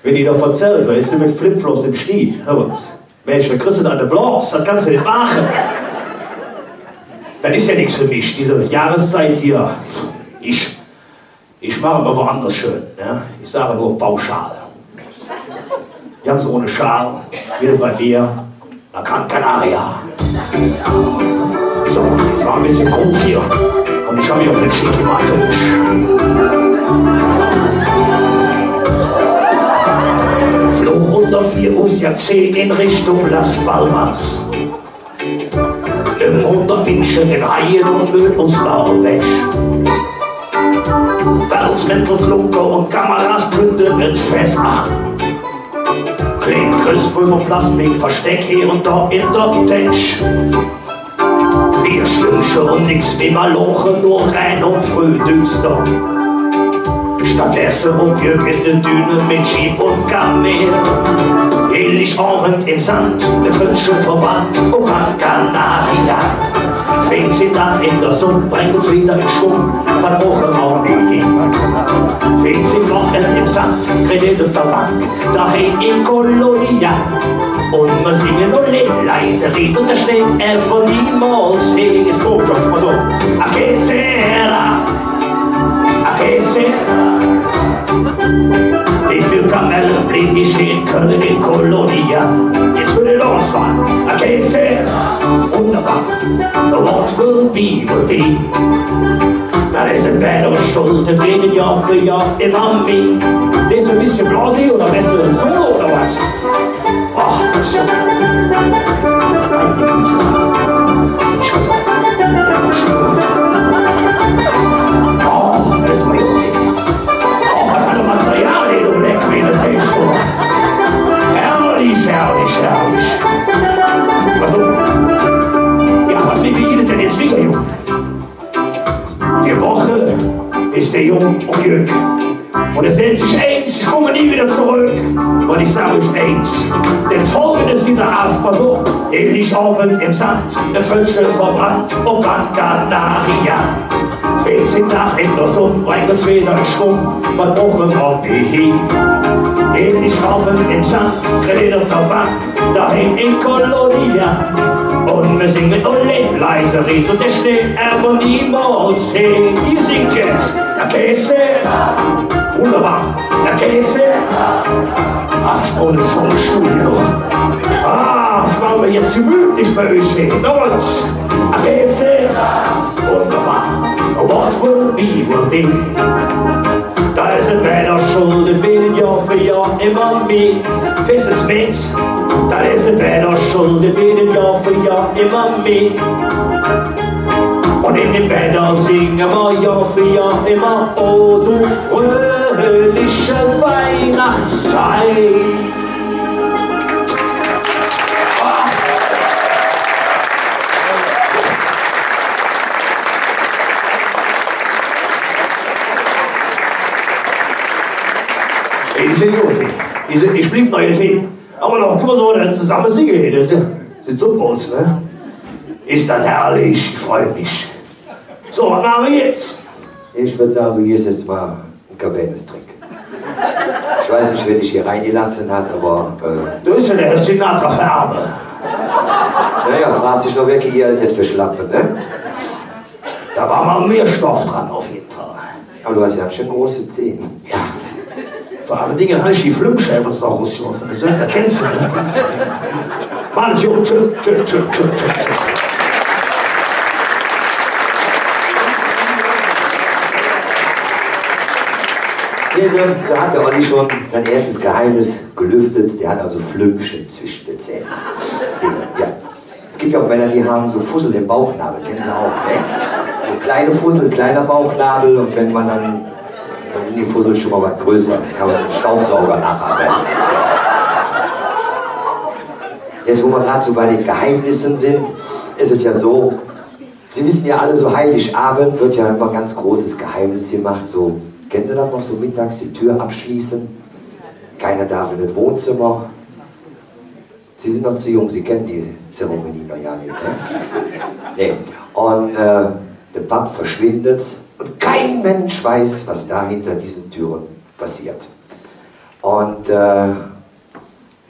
Wann die do verzällt, weiß de, met Flipflops em Schnie, hür ens. Mensch, do kriss de an de Blos, dat kanns de nit maache. Dat es jo nix för mich, die Johreszigg hee. Ich, ich maache et mer woanders schön, ne? Ich sage nor pauschal. Ganz ohne Schal, wie bei mir. La Gran Canaria. Su, jetz noch e bessche Groove hee. Un ich han mer och en Schick gemaht för dich. Flog unter vier Uhr C in Richtung Las Palmas. Em hundert Minsche en Reih un Möd us Norweg. Pelzmäntel, Klunker un Kameras kündige et Fess aan. Klein Christbäum un Plastik versteck hee un do en der Täsch. Vier Stündche un nix wie Maloche, nor Rhing un fröh düster. Stattdesse op Jöck en de Düne met Jeep un Kameel. Hellig Ovend em Sand, e Föttche verbrannt, op Gran Canaria. Veezehn Dag en der Sunn, brängk uns widder en Schwung, wat bruche mer nit hee. Veezehn Wocke em Sand, Kredit op der Bank, doheim en Kolonia. Un mer singe nor leise, leis, der Schnee, ävver niemols hee. Es god, George, pass op. A que será? A que será? Wie vill Kamelle bleev ich en Kölle en Kolonia? Jetz wör et los, Mann. A que será? Wunderbar. What will be, will be. Dat es et Wedder schuld, et regent Johr för Johr immer mih. Dä es e bessche blasi oder besser su, oder wat? Ach, su. Meine Güte. Ich weiß auch. Oh, dat es mih god. Oh, wat för e Material, ey, do, leck mich, dat es su. Herrlich, herrlich, herrlich. Alsu, jo, wat, wie geiht et dann jetz widder, Jung? Vier Woche es dä Jung op Jöck. Un hä säht sich eins, ich kumme nie widder zoröck. Un ich sag üch eins, dann folgendes widder av, pass op. Hellig Ovend em Sand, e Föttche verbrannt, op Gran Canaria. Veezehn Dag en der Sunn, brängk uns widder en Schwung, wat bruche mer nit hee. Hellig Ovend em Sand, Kredit op der Bank, doheim en Kolonia. Un mer singe nor leise, leis, rieselt der Schnee ävver niemols hee. Ehr singt jetz La Kesse. Wunderbar. La Kesse. Ach, ich bruch su ene Stuhl hee. Ah, ich maache et mer jetz gemütlich bei üch hee. Los. La Kesse. Wunderbar. What will be, will be. Dat es et Wedder schuld, et regent Johr för Johr immer mih. Fest es met, dat es et Wedder schuld, et regent Johr för Johr immer mih. Un en däm Wedder singe mer Johr för Johr immer: O du fröhliche Weihnachtszeit. Idioten. Ich, ich blieb noch jetzt hin. Aber noch immer so, wenn wir zusammen singen, das sieht super aus, ne? Ist das herrlich, ich freue mich. So, was machen wir jetzt? Ich würd sagen, du gehst jetzt mal einen Cabane-Trick. Ich weiß nicht, wer dich hier reingelassen hat, aber, äh, du bist ja der Herr Sinatra für Arme. Naja, fragt sich noch, wer Geld hat für Schlappen, ne? Da war mal mehr Stoff dran, auf jeden Fall. Aber du hast ja schon große Zähne. Ja. Vor allen Dingen habe ich die Flümpscheibe noch rausgeholt. Das kennst du, ne? Mann, tschö, tschö, tschö. Sehen Sie, so hat der Olli schon sein erstes Geheimnis gelüftet. Der hat also Flümpchen zwischen den Zähnen. Sehen Sie, ja. Es gibt ja auch Männer, die haben so Fussel im Bauchnabel, kennen Sie auch, ne? So kleine Fussel, kleiner Bauchnabel und wenn man dann, dann sind die Fussel schon mal was größer, kann man mit dem Staubsauger nacharbeiten. Jetzt, wo wir gerade so bei den Geheimnissen sind, ist es ja so, Sie wissen ja alle, so Heiligabend wird ja immer ein ganz großes Geheimnis gemacht, so, kennen Sie das noch, so mittags die Tür abschließen, keiner darf in das Wohnzimmer. Sie sind noch zu jung, Sie kennen die Zeremonie noch gar nicht, ne? Nee. Und, äh, der Papp verschwindet und kein Mensch weiß, was da hinter diesen Türen passiert. Und, äh,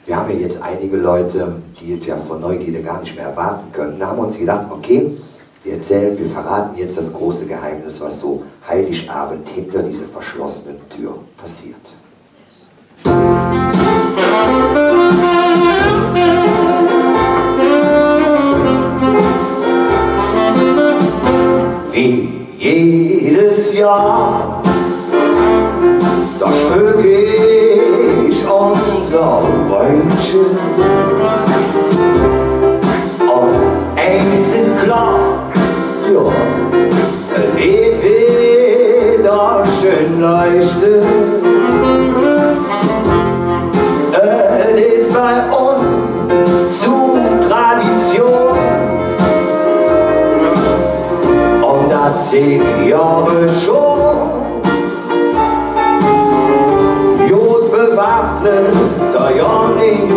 wir haben ja jetzt einige Leute, die es ja vor Neugierde gar nicht mehr erwarten können. Da haben wir uns gedacht, okay, wir erzählen, wir verraten jetzt das große Geheimnis, was so Heiligabend hinter dieser verschlossenen Tür passiert. Wie jedes Jahr, da schmück ich unser Bäumchen. Und eins ist klar, ja, et weed widder schön leuchte. Et es bei uns Tradition. Un dat zick Johre schon. God bewaffnet, der John nit.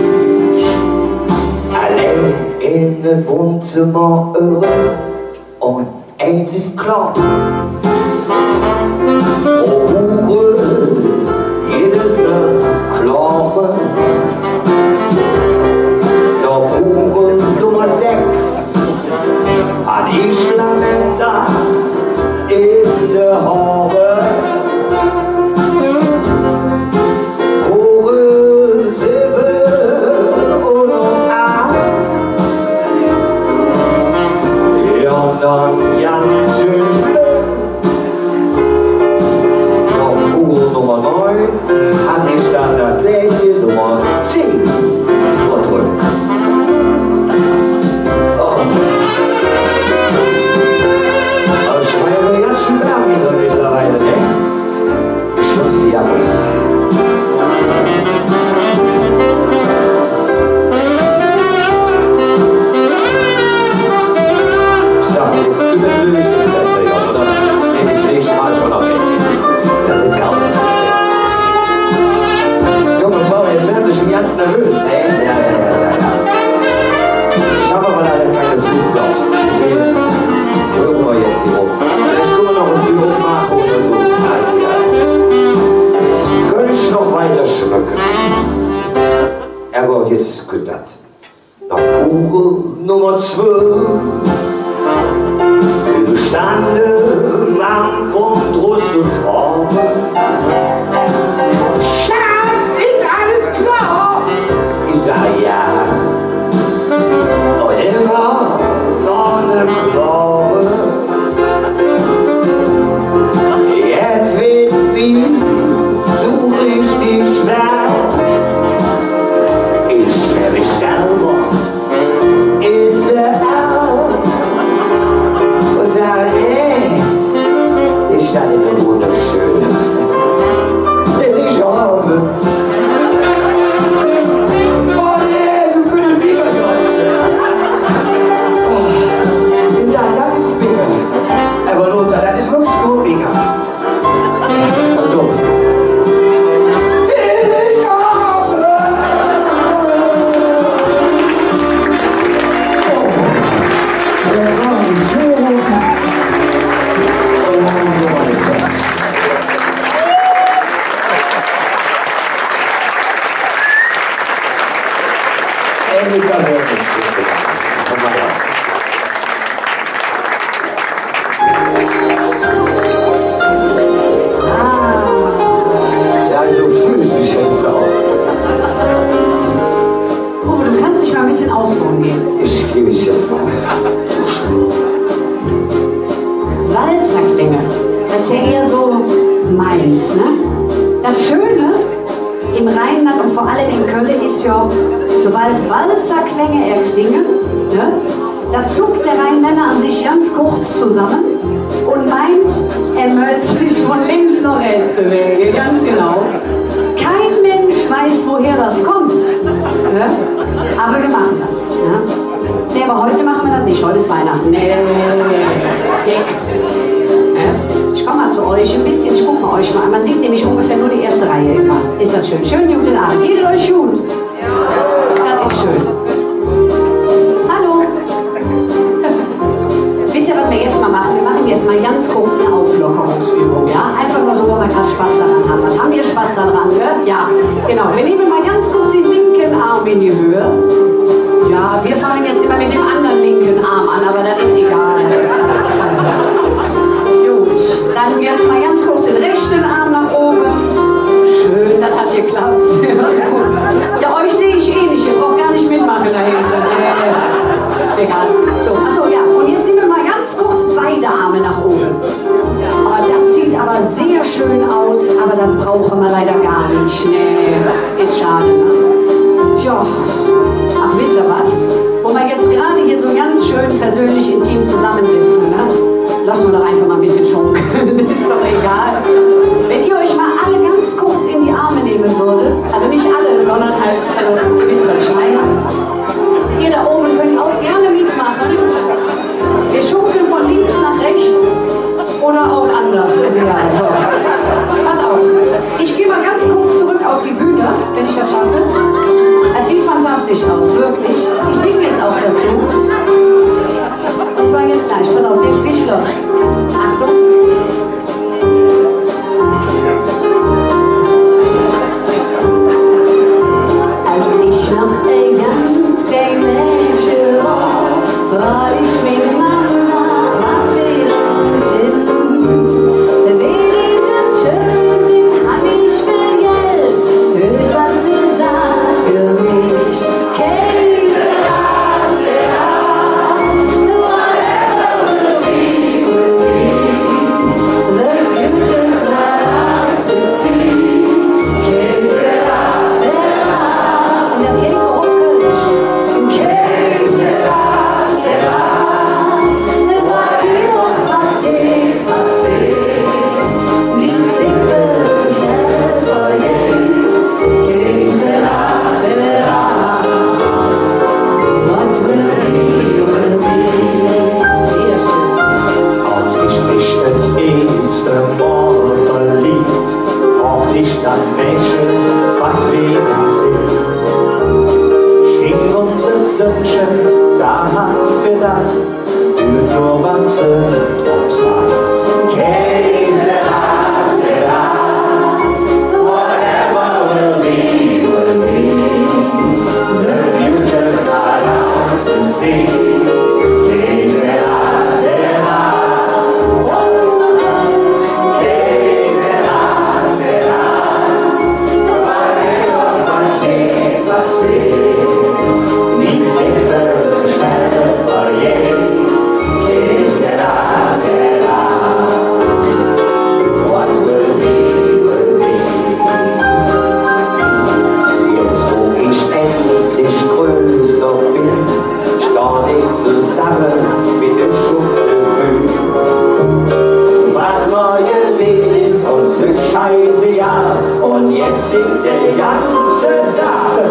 Allein en et Wonnzemmer eröm. Un eins es klor: Pro Kugel gitt et ne Klore. Noh Kugel Nummer sechs han ich Lametta en de Hoore. Kugel sibbe un och aach. Jo, dann ganz schön flöck. Noh Kugel Nummer neun han ich dann dat Gläsche Nummer zehn verdröck. Oh. Alsu, ich mein, ganz schön wärm hee mittlerweile, ne? Schluss, Jappes. Su, jetz üvver de Flööte, dat es jo, oder? Nä, de Flööte han mer schon noch nit. Dat es jo auserenanner. Junge Frau, jetz weede Se schon ganz nervös, ne? Jo, jo, jo, jo, jo. Ich han ävver leider kein Flipflops. Deswäge höre mer jetz hee op. Villeich künne mer noch en Tür opmaache oder su. Alsu, jo. Künnt noch wigger schmöcke. Ävver jetz gitt dat. Noh Kugel Nummer zwölf, wie mer stande am Funk drusse Schraube. Schatz, es alles klor? Ich sag: Jo. Un immer noch ne Klore. Jetz weed et su richtig schwer. Ich schlepp mich selver en de Ärm un sag: Ey, es dat nit wunderschön? Nit wor? Oh nä, su künne mer nit. Oh, ich sag, dat es bitter. Ävver Lothar, dat es wirklich nor bitter. Pass op. Dat Schöne im Rheinland un vör allem en Kölle es jo, sobald Walzerklänge erklinge, ne, do zuck der Rheinlänner an sich ganz koot zosamme un meint, hä mööch sich vun links noh rähts bewäge. Ganz genau. Kein Mensch weiß, woher das kommt, ne? Aber wir machen das, ne? Nee, aber heute machen wir das nicht. Heute ist Weihnachten. Nee, nee, nee, nee. Gag. Ja? Ich komm mal zu euch ein bisschen, ich guck mal euch mal an. Man sieht nämlich ungefähr nur die erste Reihe immer. Ist das schön? Schönen guten Abend. Geht es euch gut? Das ist schön. Hallo. Wisst ihr, was wir jetzt mal machen? Wir machen jetzt mal ganz kurz eine Auflockerungsübung, ja? Einfach nur so, weil wir gerade Spaß daran haben. Was haben wir Spaß daran, ne? Ja, genau. Wir nehmen mal ganz kurz den linken Arm in die Höhe. Ja, wir fangen jetzt immer mit dem anderen linken Arm an, aber das ist egal. Gut, dann jetzt mal ganz kurz den rechten Arm nach oben. Schön, das hat geklappt. Sehr gut. Ja, euch sehe ich eh nicht. Ihr braucht gar nicht mitmachen da hinten. Nee, ist egal. So, ach so, ja. Und jetzt nehmen wir mal ganz kurz beide Arme nach oben. Oh, das sieht aber sehr schön aus, aber das brauchen wir leider gar nicht. Nee, ist schade, ne? Tja, ach, wisst ihr was? Wo wir jetzt gerade hier so ganz schön persönlich intim zusammensitzen, ne? Lassen wir doch einfach mal ein bisschen schunkeln. Ist doch egal. Wenn ihr euch mal alle ganz kurz in die Arme nehmen würdet, also nicht alle, sondern halt, also, ihr wisst, was ich meine. Ihr da oben könnt auch gerne mitmachen. Wir schunkeln von links nach rechts oder auch anders. Ist egal. So. Pass auf. Ich gehe mal ganz kurz zurück auf die Bühne, wenn ich das schaffe. Das sieht fantastisch aus, wirklich. Ich singe jetzt auch dazu. Und zwar jetzt gleich. Pass auf, geht gleich los. Achtung. Als ich noch e ganz klein Mädche wor, froog ich ming Mamm, wat för Sinn. Wenn ich et schön fing, han ich vill Geld, hürt, wat se saht för mich. Als ich mich et eetste Mol verleev, froog ich dat Mädche, wat för Sinn. Sching uns et Sönnche, Dag för Dag, Jetz, wo ich endlich größer bin, stah ich zusammen mit dem Schuppen. Wat morge wor, es uns scheiße, ja. Und jetzt singt der ganze Saal.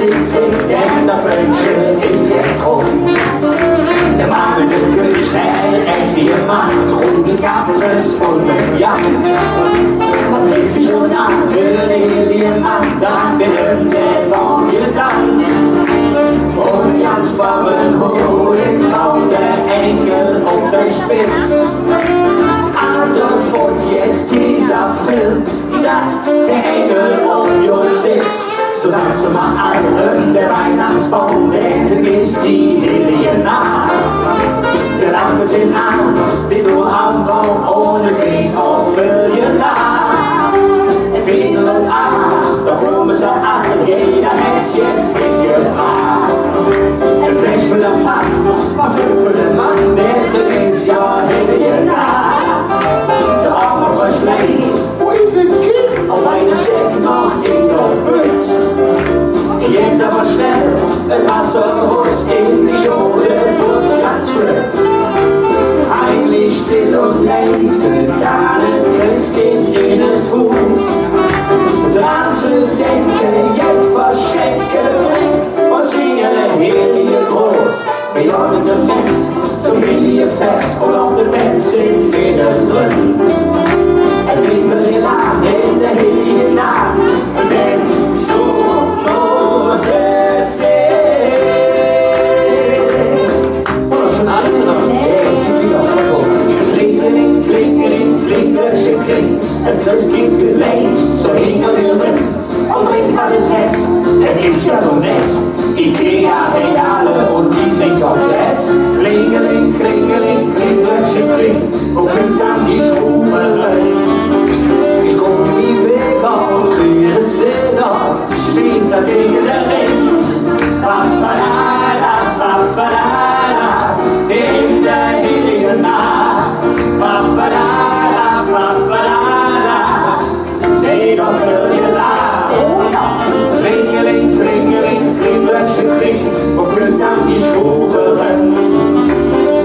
Denn dat Bäumche es jet krumm. De Mammel Gestell, es hee maht, trugen Kappes un Jans. Wat drieht sich un an för de hellige Naach, dann bin ich der Morgen dann. Un ganz baven huh em Baum, der Engel op der Spetz. An der Fott jetz dieser Film, dat der Engel op jo sitz. Su danze mer all öm der Weihnachtsbaum, denn es die hellige Naach. De Lampe sin aan, wie nor am Baum, ohne Wien op Vögel. Fidel un Aal, do kumme se all, jeder hät jet metgebraht. En Fläsch för der Papp, Parfüm för der Mann, denn et es jo hellige Naach. Der Ome verschleit, wo es et Kind? Op einer Scheck noch en der Bütt. Jetz ävver schnell, et Wasser erus en de Jodebütt, ganz flöck. Heimlich, still un leis, geiht dat Christkind en et Huus. Dran ze denke, jet verschenke, un singe der Hellige Gruß. Bejahte Mess zom hellige Fess un op de Bänk sin Witwe drön. Et Lied för de Laach en der hellige Naach, denn su muss et sin. Oder schon alles, oder? Ja, ja, ja. Klingeling, klingeling, kling, Glöckche, kling. Et Christkind gleist su hinger der Rügg. Un brängk, wat et hät, et es jo su nett. Ikea-Regale un die sin komplett. Klingeling, klingeling, kling, Glöckche, kling. Wo kütt dann die Schruve eren? Ich kuck mi Wäg un krieg Zähn, schmieß dat Ding en der Ring. Pappalapapp, pappalapapp, en der hellige Naach. Pappalapapp, pappalapapp. Nä, doch hür je, la. Klingeling, klingeling, kling, Glöckche, kling, wo kütt dann die Schruve eren?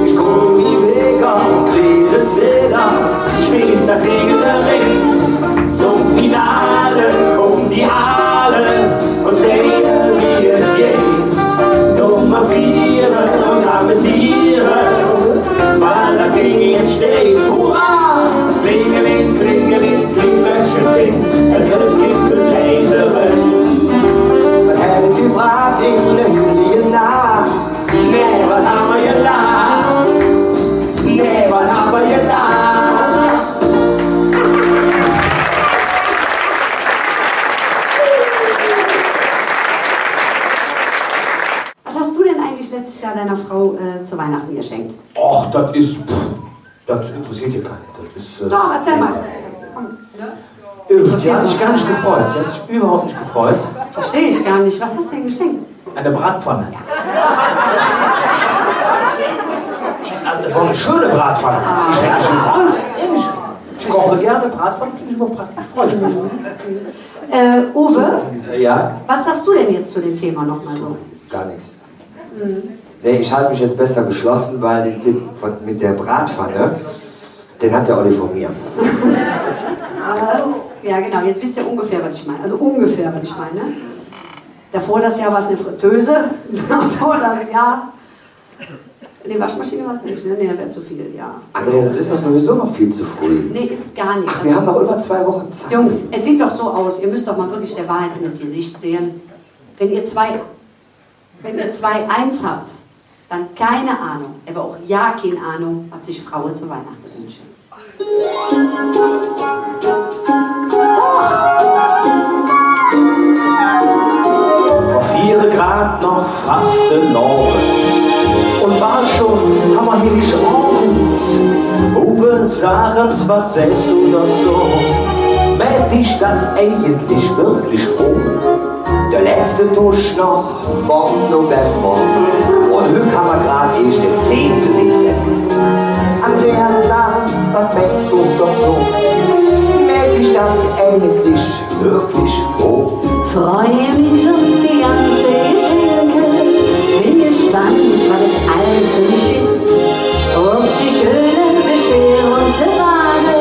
Ich kuck mi Wäg un krieg Zähn, schmieß dat Ding en der Ring. Zom Finale kumme die Aale un sage, wie et geiht. Domm mer fiere uns amüsiere, weil dat Ding jetz steiht. Hurra! Klingeling, klingeling, kling, Glöckche, kling, et Christkind kütt leis eren. Wat hät et gebraht en der hellige Naach? Nä, wat han mer gelaach? Nä, wat han mer gelaach? Was hast du denn eigentlich letztes Jahr deiner Frau, äh, zu Weihnachten geschenkt? Och, dat es, pff, dat interessiert jo kein. Dat es, äh, doch, erzähl mal. Komm, ne? Äh, sie hat sich gar nicht gefreut. Sie hat sich überhaupt nicht gefreut. Verstehe ich gar nicht. Was hast du denn geschenkt? Eine Bratpfanne. Ja. Also, das war eine schöne Bratpfanne. Ich hätte mich gefreut. Ehrlich. Ich koche gerne. Bratpfanne finde ich immer praktisch. Freue ich mich. Äh, Uwe, ja? Was sagst du denn jetzt zu dem Thema noch mal so? Gar nichts. Mhm. Nee, ich halte mich jetzt besser geschlossen, weil den Tipp von, mit der Bratpfanne, den hat der Olli von mir. Äh, ja, genau, jetzt wisst ihr ungefähr, was ich meine. Also ungefähr, was ich meine. Davor das Jahr war es eine Fritteuse, davor das Jahr, nee, Waschmaschine war es nicht, ne? Nee, das wäre zu viel, ja. Andrea, das ist doch sowieso noch viel zu früh. Nee, ist gar nicht. Ach, wir haben noch über zwei Wochen Zeit. Jungs, es sieht doch so aus, ihr müsst doch mal wirklich der Wahrheit in das Gesicht sehen. Wenn ihr zwei Wenn ihr zwei eins habt, dann keine Ahnung, ävver och jo kein Ahnung, wat sich Fraue zu Weihnachte wünsche. Mer fiere grad noch Fastelovend un bal schon hammer Hellig Ovend. Uwe, sag ens, wat sähs do dozo? Mäht dich dat eigentlich wirklich froh? Der letzte Tusch noch vum November. Un hügg han mer grad eesch der zehnte Dezember. Andrea, sag ens, wat mähns do dozo? Mäht dich dat eigentlich wirklich froh? Freu mich op die ganze Geschenke, ben gespannt, wat et alles för mich gitt. Op die schöne Bescherung ze waade,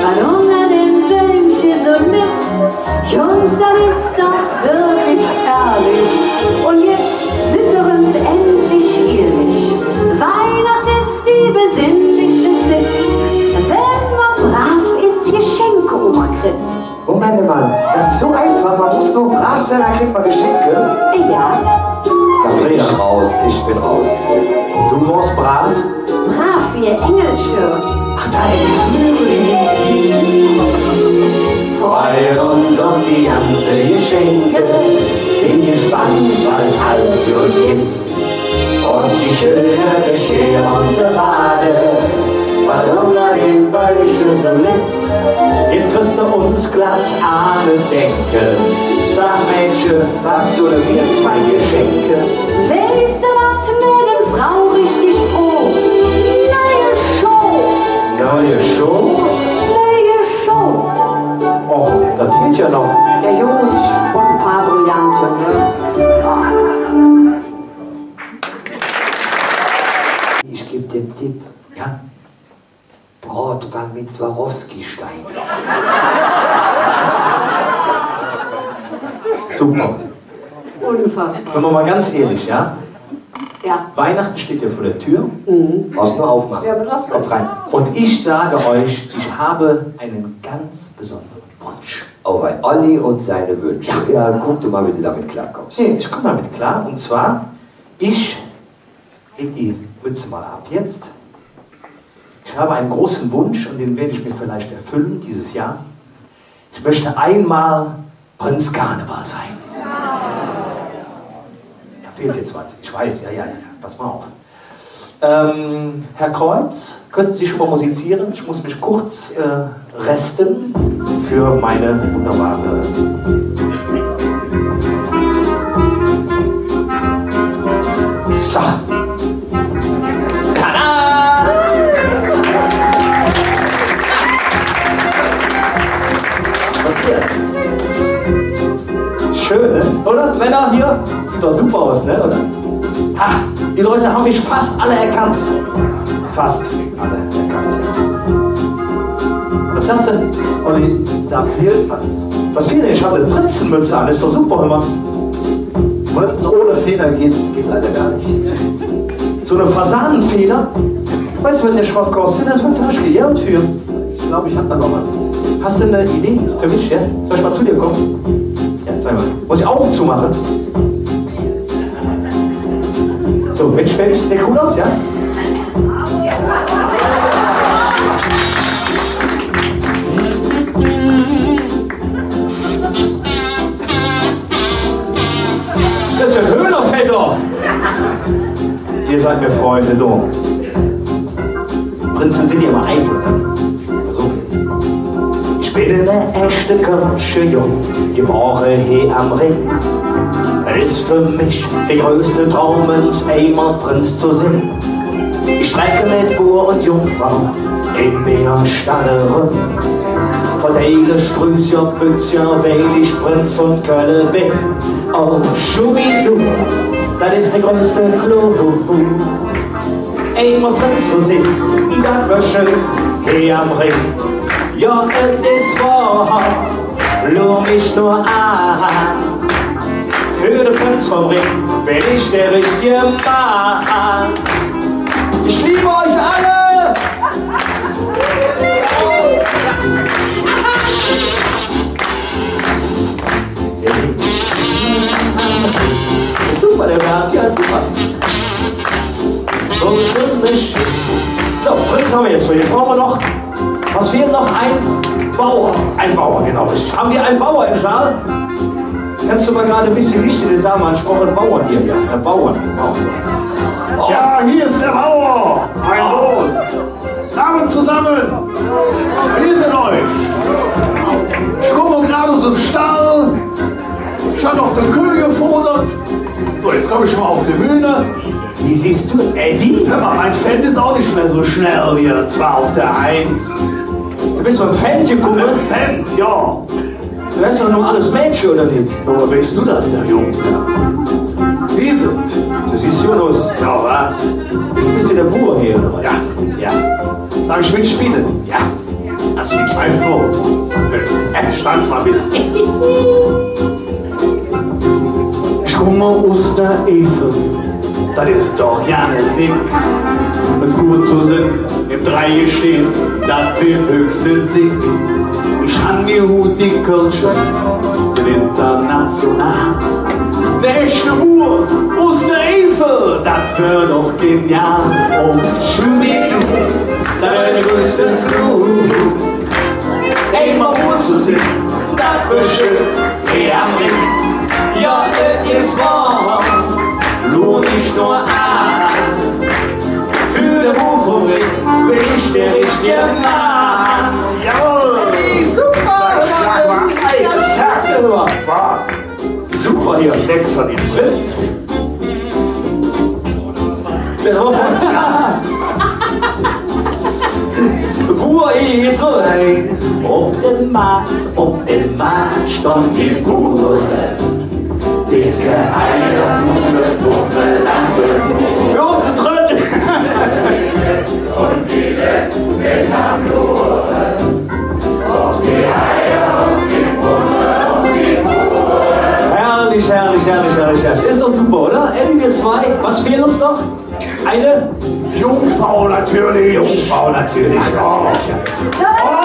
wat unger dem Bäumche su litt. Jungs, dat es doch wirklich herrlich. Kriegt man Geschenke? Ja. Da bin ich raus, ich bin raus. Du warst brav? Brav wie e Engelche. Ach, da hätt ich Mühe. Freuen uns auf die ganze Geschenke, sind gespannt, was alles für uns gibt. Und die schöne Bescherung zu erwarten, warum da den Bäumchen so mit? Jetzt kriegst du uns glatt an de Decke. Sag, Mädche, was solle mer zwei schenke? Weiß de wat, mäht de Frau richtig froh. Neue Schoh. Neue Schoh? Neue Schoh. Och, dat fehlt ja noch. Ja, gut, und e paar Brillante, ne? Ich geb dir einen Tipp. Ja? Bratwang mit Swarovski-Stein. Super. Unfassbar. Wenn man mal ganz ehrlich, ja? Ja. Weihnachten steht ja vor der Tür. Mhm. Brauchst nur aufmachen. Ja, aber das kommt rein. Und ich sage euch, ich habe einen ganz besonderen Wunsch. Oh, bei Olli und seine Wünsche. Ja. Ja, guck du mal, wie du damit klarkommst. Nee, ich komm damit klar. Und zwar, ich leg die Mütze mal ab jetzt. Ich habe einen großen Wunsch und den werde ich mir vielleicht erfüllen dieses Jahr. Ich möchte einmal Prinz Karneval sein. Da fehlt jetzt was. Ich weiß, ja, ja, ja, ja. Pass mal auf. Ähm, Herr Kreuz, könnten Sie schon mal musizieren? Ich muss mich kurz, äh, resten für meine wunderbare. So. Tada! Was hier? Schön, ne? Oder? Männer hier? Sieht doch super aus, ne? Oder? Ha, die Leute haben mich fast alle erkannt. Fast alle erkannt. Was hast du? Olli, da fehlt was. Was fehlt denn? Ich habe eine Prinzenmütze an. Ist doch super, hör mal. Prinz ohne Feder geht, geht leider gar nicht. So eine Fasanenfeder? Weißt du, was der Schrott kostet? Da wird richtig gejault für. Ich glaube, ich habe da noch was. Hast du eine Idee für mich, ja? Soll ich mal zu dir kommen? Ja, zeig mal. Muss ich Augen zumachen? So, bin ich fertig? Sieht gut aus, ja? Das ist ja Höhnerfedder. Ihr seid mir Freunde, du. Prinzen sind immer eitel, ne? Pass auf jetzt. Ich bin ene echte kölsche Jung, gebore hee am Rhing. Et es för mich der größte Draum, ens eimol Prinz ze sin. Ich trecke met Buur un Jungfrau en minger Stadt eröm. Verdeile Strüsser, Bützcher, weil ich Prinz vun Kölle bin. Oh, Schubidu, dat es der größte Clou. Eimol Prinz ze sin, dat wör schön, hee am Rhing. Jo, et es wohr, luur mich nor aan. För der Prinz vum Rhing ben ich der richtige Mann. Ich liebe euch alle! Super, der Bernd. Ja, super. So, Prinz haben wir jetzt. So, jetzt brauchen wir noch, was fehlt noch? Ein Bauer. Ein Bauer, genau, richtig. Haben wir einen Bauer im Saal? Kannst du mal gerade ein bisschen Licht in den Saal machen? Ich brauche einen Bauern hier. Ja, einen Bauern. Bauern. Oh. Ja, hier ist der Bauer, mein Sohn. Abend zusammen. Wie ist es euch? Ich komme gerade aus dem Stall. Ich habe noch die Kühe gefodert. So, jetzt komme ich mal auf die Bühne. Wie siehst du, Eddie? Hör mal, mein Fendt ist auch nicht mehr so schnell wie er zwar auf der Eins. Du bist vom Fendt gekommen? Fendt, ja. Du bist doch noch alles Mädchen, oder nicht? Woher weißt du das, der Junge? Wie sind? Du siehst jung aus. Ja, wa? Jetzt bist du der Bauer hier, oder was? Ja, ja. Darf ich mitspielen? Ja. Darfst mitspielen. Ach so. Äh, stand zwar bis. Ich komme aus der Eifel. Dat es doch jo nit dick, met god ze sin, em Dreigestirn, dat weed höchstens sick. Ich han mer hügg die Kölsche, sin international. Dä echte Boor us der Eifel, dat wör doch genial. Oh, Schubidu, dat wör der größte Clou. Eimol god ze sin, dat wör schön, jo, jo, et es wohr. Loor mich nor aan, för de Boor vum Ring ben ich der richtige Mann. Jawohl! Super! Schlag mal ein. Herzlich willkommen. Super, hee, Schätz, de Prinz. Wo, hee, hee, su. Op dem Maat, op dem Maat stonn de Boore. Decke Eier, Puppe, Lampe. Hör op ze trödle. Herrlich, herrlich, herrlich, herrlich, herrlich. Ist doch super, oder? Hätten wir zwei. Was fehlt uns noch? Eine? Jungfrau natürlich. Jungfrau natürlich. Ja, ja. Oh.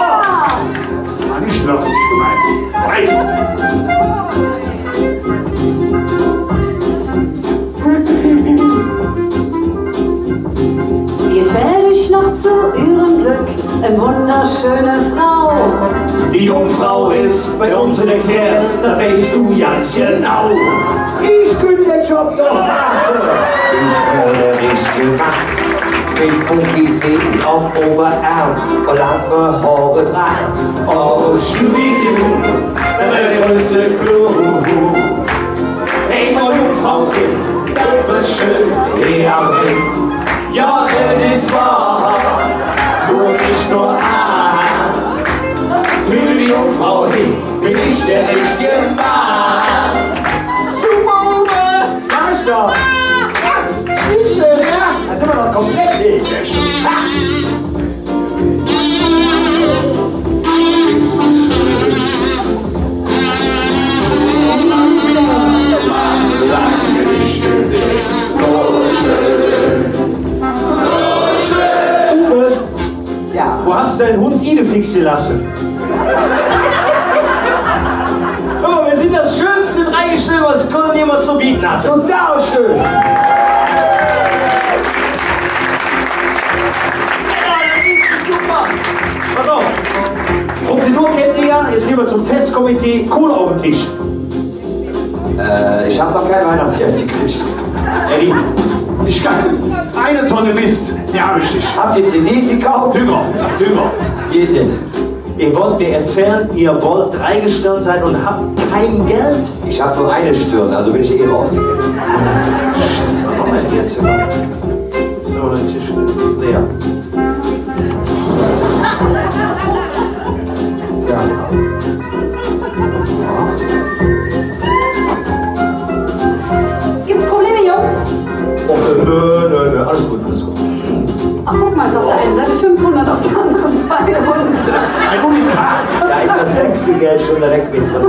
War nicht wirklich gemeint. Nein. Jetz fählt üch noch zo ührem Glöck en wunderschöne Frau. Die Jungfrau es bei uns en der Kääl, dat weiß do ganz genau. Ich künnt der Job doch maache. Ich wör nit gemaht. Mit Boogie, Seedeck, Overarm un lange Hoor dran. Oh, Schubidu, dat wör der größte Clou. Eimol Jungfrau sin, dat wör schön, jo, jo, dat es wohr. Loor mich nor aan, för die Jungfrau hee ben ich der richtige Mann. Super, Uwe! Sag ich doch! Spitze, jo! Dann sin mer doch komplett hee! Uwe, ja, wo hast du deinen Hund Idefix gelassen? Guck mal, wir sind das schönste Dreigestirn, was Köln jemals zu bieten hat. Total schön. Ja, das ist super. Pass auf. Prozedur kennt ihr ja. Jetzt gehen wir zum Festkomitee. Kohle auf den Tisch. Äh, ich hab noch kein Weihnachtsgeld gekriegt. Eddie, ich kann eine Tonne Mist. Ja, richtig. Habt ihr C Ds gekauft? Dünger, Dünger. Geht nicht. Ihr wollt mir erzählen, ihr wollt Dreigestirn sein und habt kein Geld? Ich hab nur eine Stirn, also bin ich eh raus. Shit, was machen wir denn jetzt? So, der Tisch ist leer. Ja. Gibt's Probleme, Jungs? Oh, nö, nö, nö, alles gut, alles gut. Ach, guck mal, ist auf der einen Seite fünfhundert, auf der anderen zweihundert. Ein Unikat. Da ist das Wechselgeld schon direkt mit drin.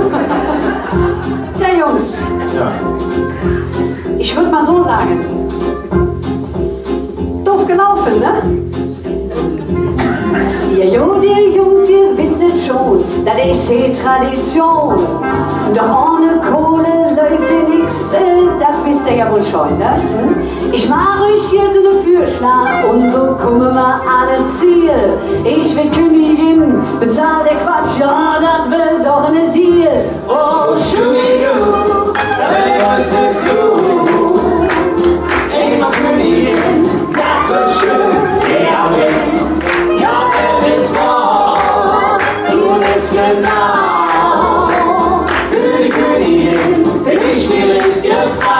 Tja, Jungs. Ja. Ich würd mal so sagen, doof gelaufen, ne? Jo, jo, ehr Jungs, ehr wesst et schon, dat es hee Tradition. Doch ohne Kohle läuf hee nix, äh, dat wesst ehr jo wall schon, ne? Hm? Ich maach üch jetz ene Vürschlag un su kumme mer an et Ziel. Ich weed Künnigin, bezahl der Quatsch, jo, dat wör doch ene Deal. Oh, Schubidu, dat wör der größte Clou. Eimol Künnigin, dat wör schön, jo, dat es wohr, do bes genau. För die Künnigin ben ich die richtige Frau.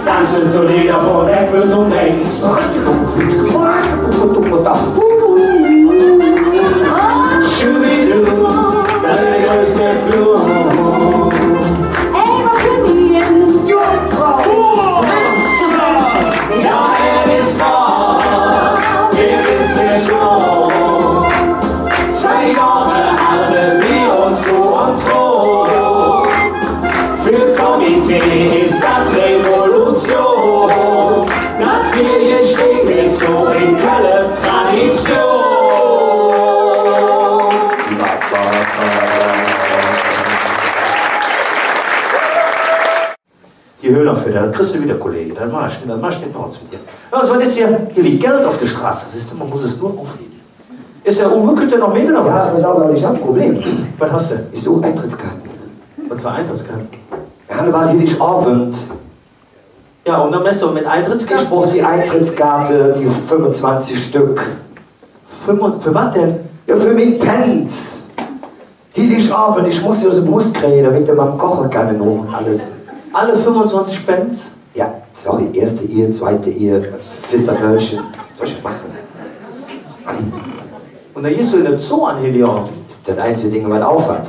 Danze solide vör der Gesundheit. Oh, För dich, dann kriss de widder Kollege. Dann maach ich, dann maach ich nix met dir. Jo, su, wat es hee? Hee liegt Geld op der Stroß. Sühs de, mer muss et nor aufheve. Es dä Uwe, kütt dä noch met, oder wat? Jo, pass op, ich han e Problem. Wat häs de? Ich such Eintrittskaate. Wat för Eintrittskaate? Jo, dat wor Hilligowend. Jo, un dann bes de met Eintrittskaate? Ich bruch die Eintrittskaate, die fünfunzwanzig Stöck. Fünf-, för wat dann? Jo, för ming Pänz. Hilligowend, ich muss die us der Brus krige, domet mer beim Koche kann un alles. Alle fünfunzwanzig Pänz? Jo, sorry, eetste Ehr, zweite Ehr, Fiestermärche, soll ich maache? Un dann geihs de en der Zoo an Hilligowend? Dat es dat einzige Ding, wat op hät.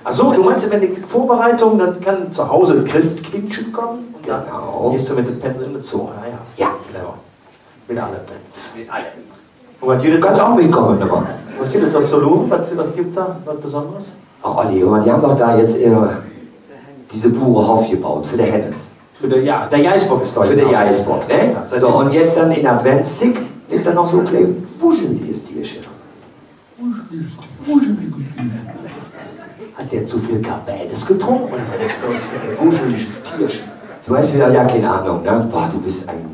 Ach su, do meins, wann de Vörbereitung, dann kann zo Hus et Chresskindche kumme un dann geihs de met de Pänz en der Zoo. Jo, jo. Jo, genau. Met alle Pänz. Met alle. Un wat gitt et, kanns och metkumme, ne Mann. Wat gitt et do zo loore? Wat, wat gitt et do, wat Besonderes? Ach, Olli, hür ens, die han doch do jetz, äh, dä Burehoff gebaut för de Hennes. För de, jo, dä Geißbock es do. För de Geißbock, ne? Jo, su, un jetz dann en Adventszigg, nit dann noch su e kläne wuschelige Dierche. Hät dä zo vill Cabernet gedrunke, oder wat es dat för e wuschelige Dierche? Do häs widder jo kein Ahnung, ne? Boah, do bes ene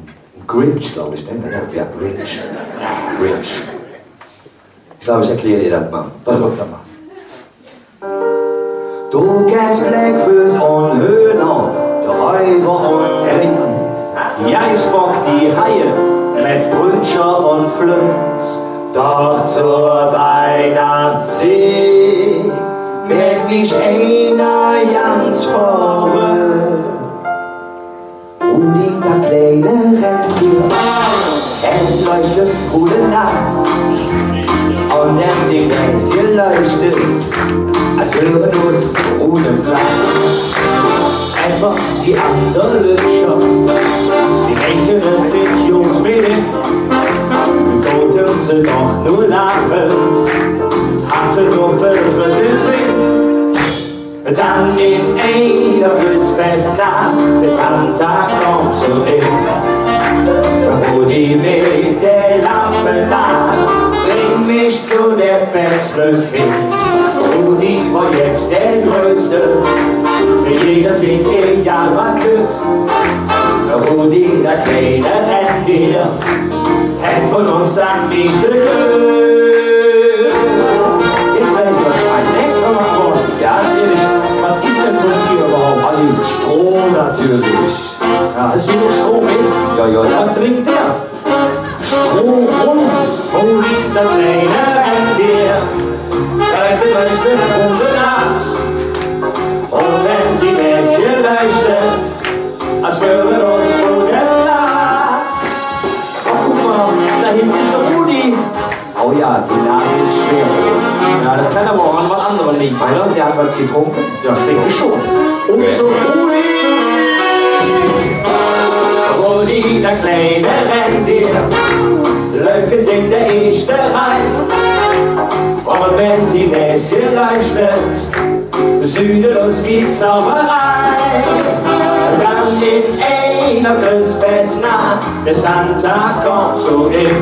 Grinch, gläuv ich, ne? Dat säht jo Grinch. Grinch. Ich gläuv, ich erklär dir dat ens. Pass op. Do gevvs Bläck, Fööss un Höhner, Dräuver un Rinds. Geißbock, die Heie, met Brünncher un Flönz. Doch zor Weihnachtszigg mäht mich einer ganz verröck. Rudi, dat kleine Rentier, et leuchtet gode Nacht. Un em sing Näsche leuchtet, als wör et us Rudeplatz. Ävver die ander Lück, die meinten, et deit god met im, doten se doch nor laache. Hatte nor Vögel em Sinn. Dann en einer Chressfestnaach, dä Santa kütt zo im. Rudi met der Lampenas, brängk mich zo der Pänz flöck hin. Rudi wor jetz der Größte, jeder sing e Johr, wat kütt. Rudi, dat kleine Rentier, hät vun uns dann nit Glöck. Jetz weiß ich Bescheid, ne? Hür ens, Gott. Jo, ganz ihrlich, wat es dann su e Dier üvverhaup? Olli, Stroh natörlich. Jo, es hee noch Stroh met? Jo, jo, jo. Wat drink dä? Stroh un Honig, dat kleine Rentier. Dä beleuchtet gode Naach. Un em sing Näsche leuchtet, als wör et us Rudeplatz. Oh, guck ens, do hinge es der Rudi. Oh jo, die Nase es schwer. Jo, dat kann ävver och an jet anderem leege, oder? Dä hät jet gedrunke. Jo, ich denke schon. Un su Rudi. Rudi, dat kleine Rentier, läuf en der eeschte Reih. Un em sing Näsche leuchtet, süht et us wie Zauberei. Dann en einer Chressfestnaach, dä Santa kütt zo im.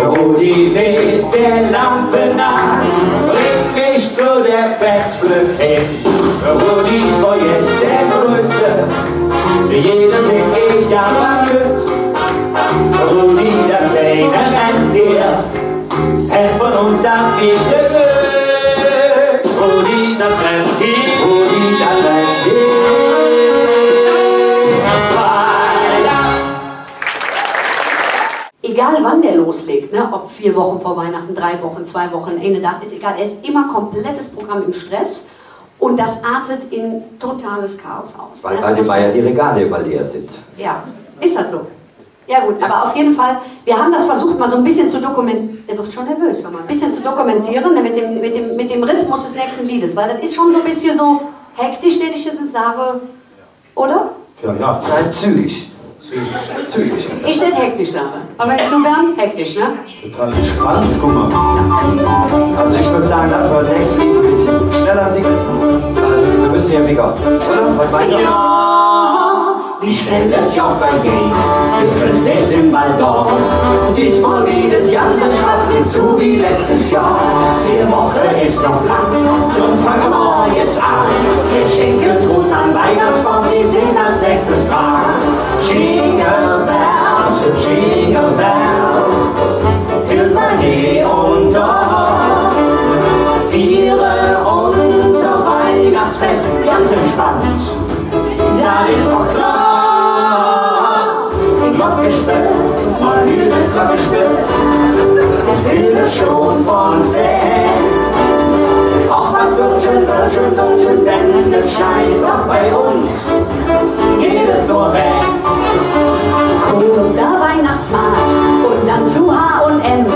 Rudi met der Lampenas, brängk mich zo der Pänz flöck hin. Rudi wor jetz der Größte, jeder sing e Johr, wat kütt. Rudi, dat kleine Rentier, hät vun uns dann nit Glöck. Rudi, dat Rentier, Rudi, dat Rentier. Egal wann dä loslegt, ne? Ob vier Wochen vor Weihnachten, drei Wochen, zwei Wochen, eine Dag, ist egal. Er ist immer komplettes Programm im Stress und das artet in totales Chaos aus, ne? Weil, weil die Meier die Regale immer leer sind. Ja, ist das so? Ja gut, aber auf jeden Fall, wir haben das versucht, mal so ein bisschen zu dokument-, der wird schon nervös, hör mal, ein bisschen zu dokumentieren, ne, mit dem, mit dem, mit dem Rhythmus des nächsten Liedes, weil das ist schon so ein bisschen so hektisch, hätte ich jetzt gesagt, oder? Ja, ja. Nein, zügig. Zügig. Zügig ist das. Ich hätte hektisch sagen. Aber jetzt nur ganz hektisch, ne? Total entspannt, guck mal. Also ich würd sagen, lass mal das nächste Lied ein bisschen schneller singen. Weil wir müssen ja wieder, oder? Was meint ihr? Ja, wie schnell et Johr vergeiht. Mer Chressdaag sin bal do. Diesmol wigg et ganz schrapp, nit su wie letztes Johr. Vier Woche es noch lang, drum fange mer jetz aan. Geschenke Schon von Feld. Och, wat Würdchen, Würdchen, Würdchen, denn et schneit doch bei uns jedes Dorf weg. Kumm, der Weihnachtsmaat un dann zo H un M.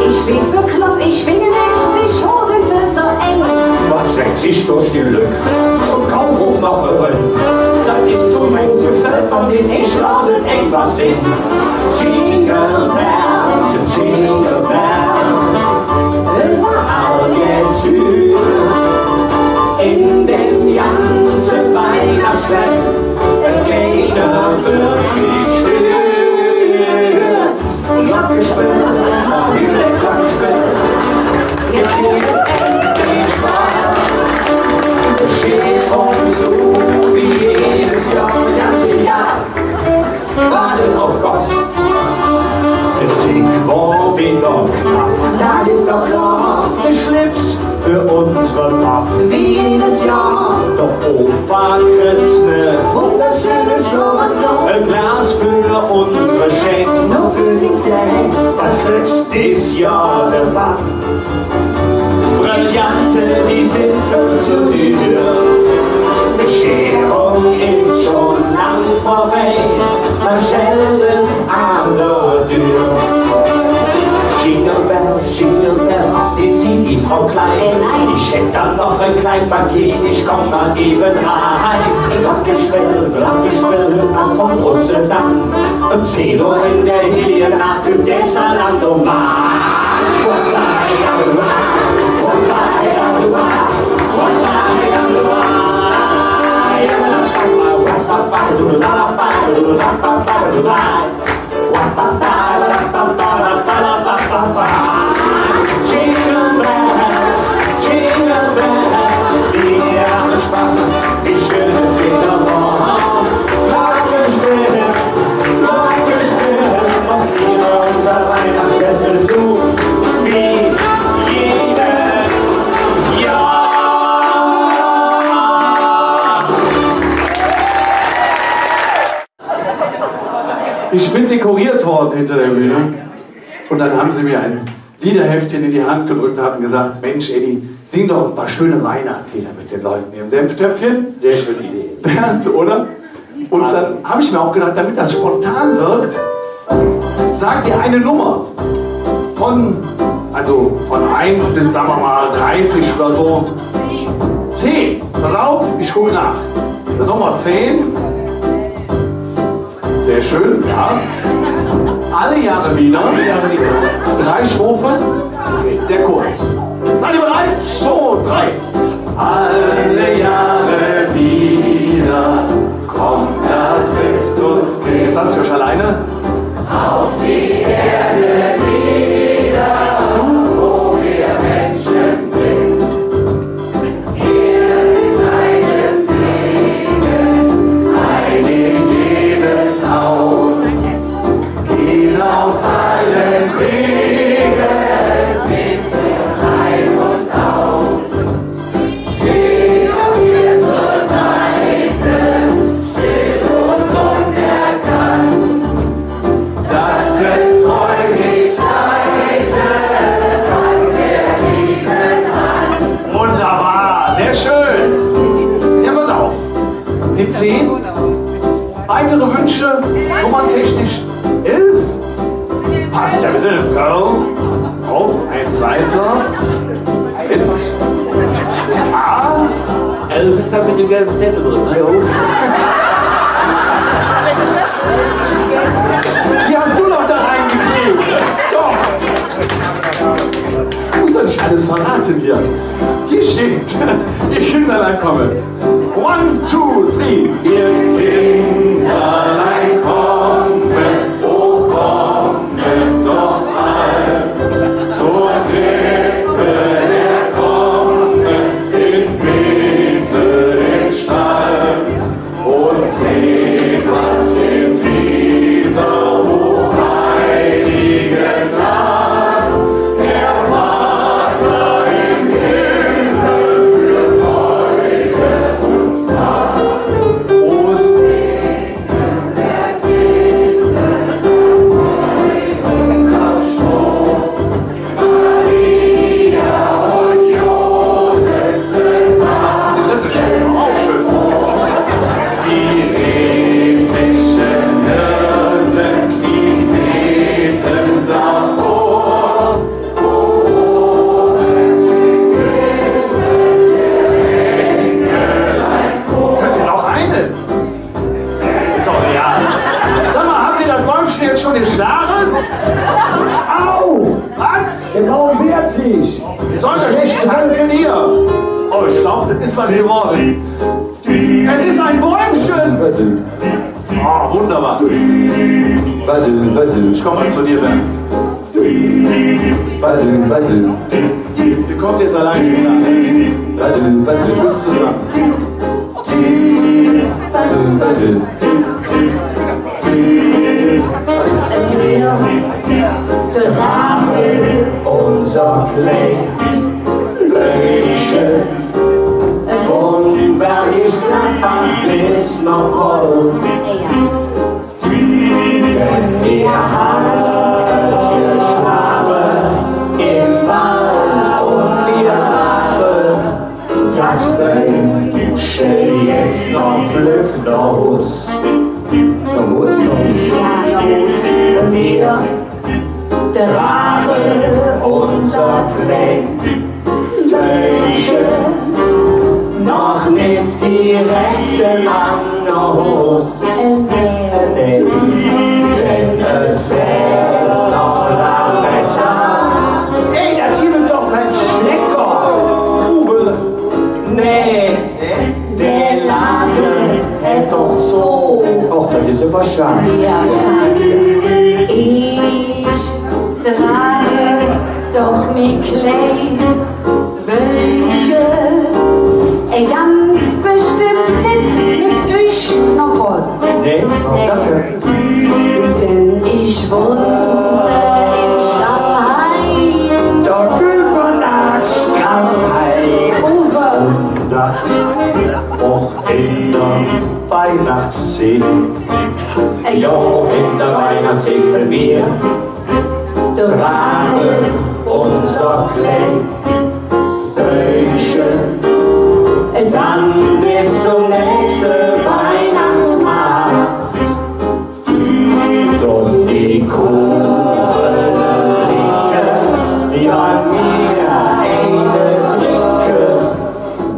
Ich bin beklopp, ich finge nix, die Schoh sin vill zo eng. Wat zwängt sich doch die Lück zom Kaufhoff noh Öhlen? Dat es zo Josef Feldmann, dä ich los et einfach sinn. Jingle Bells, Jingle Bells, üvverall jetz hürt, en däm ganze Weihnachtsstress, keiner weed gestürt. Glockenspiel, Glockenspiel, jetz hät et endlich Spass. Bescherung su wie jedes Johr, ganze Johr. Wat en Aufgoss. De Sigg wor widder knapp. Dat es doch klor. De Schlips för unsere Papp. Wie jedes Johr. Der Opa kritt ne wunderschöne Schlafanzog. E Glas för unsere Schäck. Nor för sing Zweck. Wat kritt dis Johr de Papp? Brillante, die sin vill zo düür. Bescherung es schon lang vörbei, do schellt et an der Dür. Jingle Bells, Jingle Bells, sin Sie die Frau Klein? Äh, nein. Ich hätt dann noch e klein Paket, ich komm dann even eren. Glockenspiel, Glockenspiel, hürt mer vun draußen dann. Öm zehn Ohr en der Hellige Naach kütt der Zalando-Wag. Jingle Bells, Jingle Bells, die machen Spaß, wie schön es wieder war. Glockenspiel, Glockenspiel, un widder unser Weihnachtsfest es su wie jedes Johr. Ich bin dekoriert worden hinter der Bühne. Und dann haben sie mir ein Liederheftchen in die Hand gedrückt und haben gesagt: „Mensch, Eddie, sing doch ein paar schöne Weihnachtslieder mit den Leuten hier im Senftöpfchen.“ Sehr schöne Idee. Bernd, oder? Und dann habe ich mir auch gedacht, damit das spontan wirkt, sagt ihr eine Nummer von, also von eins bis, sagen wir mal, dreißig oder so. Zehn. Pass auf, ich gucke nach. Nummer zehn. Sehr schön, ja. Alle Jahre wieder. Drei Strophen. Sehr kurz. Seid ihr bereit? So, drei. Alle Jahre wieder kommt das Christuskind. Jetzt tanzt ihr euch alleine. Auf die Erde nieder, wo wir Menschen sind. Wunderbar, sehr schön. Ja, pass auf. Die zehn. Weitere Wünsche, nummerntechnisch elf. Passt ja, wir sind in Köln. Auf, eins weiter. Mit A. Elf ist da mit dem gelben Zettel drin, ne? Jo. Die hast du doch da reingeklebt. Doch. Muss doch nicht alles verraten hier. Hier steht, ihr Kinderlein kommet. One, two, three. Ihr Kinderlein kommet, o kommet doch bald zur Krippe, er kommet in Winkel in Stall. Und seht, was in dieser hochheiligen Nacht der Vater im Himmel für Freude uns macht. O seht, Danke dir. Oh, ich glaub, das ist was geworden. Es ist ein Bäumchen. Ah, wunderbar. Ich komm mal zu dir, Bernd. Ihr kommt jetzt alleine wieder. Mir drage unser klein Bäumche vun Bergisch Gladbach bes noh Holm. Wenn mer halt geschlafe em Wald un mer drage dat Bäumche jetz noch glöck noh Hus. Noh Hus, noh Hus. Jo, noh Hus. Mer drage unser klein Bäumche noch nit direk mang noh Hus. Äh, nä. Äh, nä. Denn et fählt noch Lametta. Ey, dat geiht doch kein Schlecker. Uwe. Nä. Der Lade hät doch zo. Och, dat es ävver schad. Jo, schad. Ich drage doch mi klein Bäumche, ey, ganz bestemmp nit met üch noh Holm. Nä? Nä. Denn ich wonne em Stammheim. Dä Külpert Stammheim. Uwe. Dat och en der Weihnachtszigg. Ey. Jo, en der Weihnachtszigg, wenn mer drage unser klein Bäumche dann bes zom nächste Weihnachtsmaat. Dann die Kugelblicke, jo, mer eine drinke,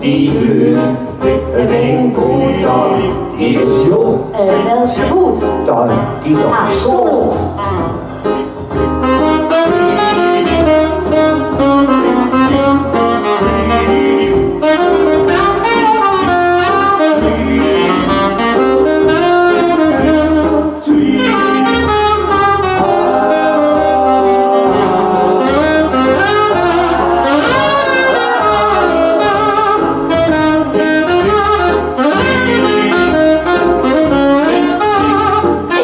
die Lück, wenn Butter, die es jo. Äh, welche Wut? Dann die doch. Ach so.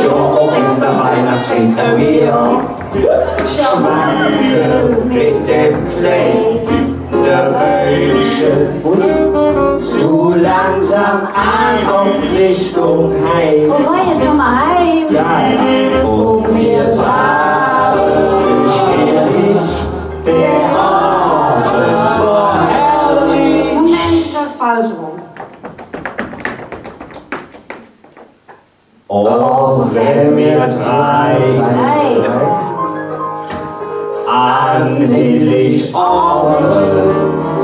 Jo, och en der Weihnachtszigg, mer schwanke met dem kleine Bäumche su langsam aan op Richtung Heim. Wo wor et nochmol, Heim? Jo, un mer sage, ich will dich, der Abend war herrlich. Moment, dat es falsch rum. Och wenn mer drei an Hellig Ovend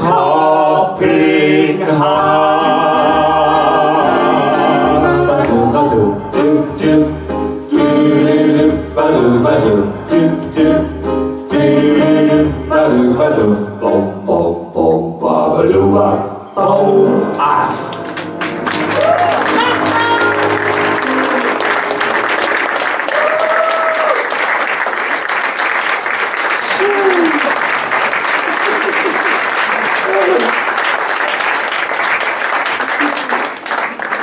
Kopping han. Bom, bom, bom, babaluba.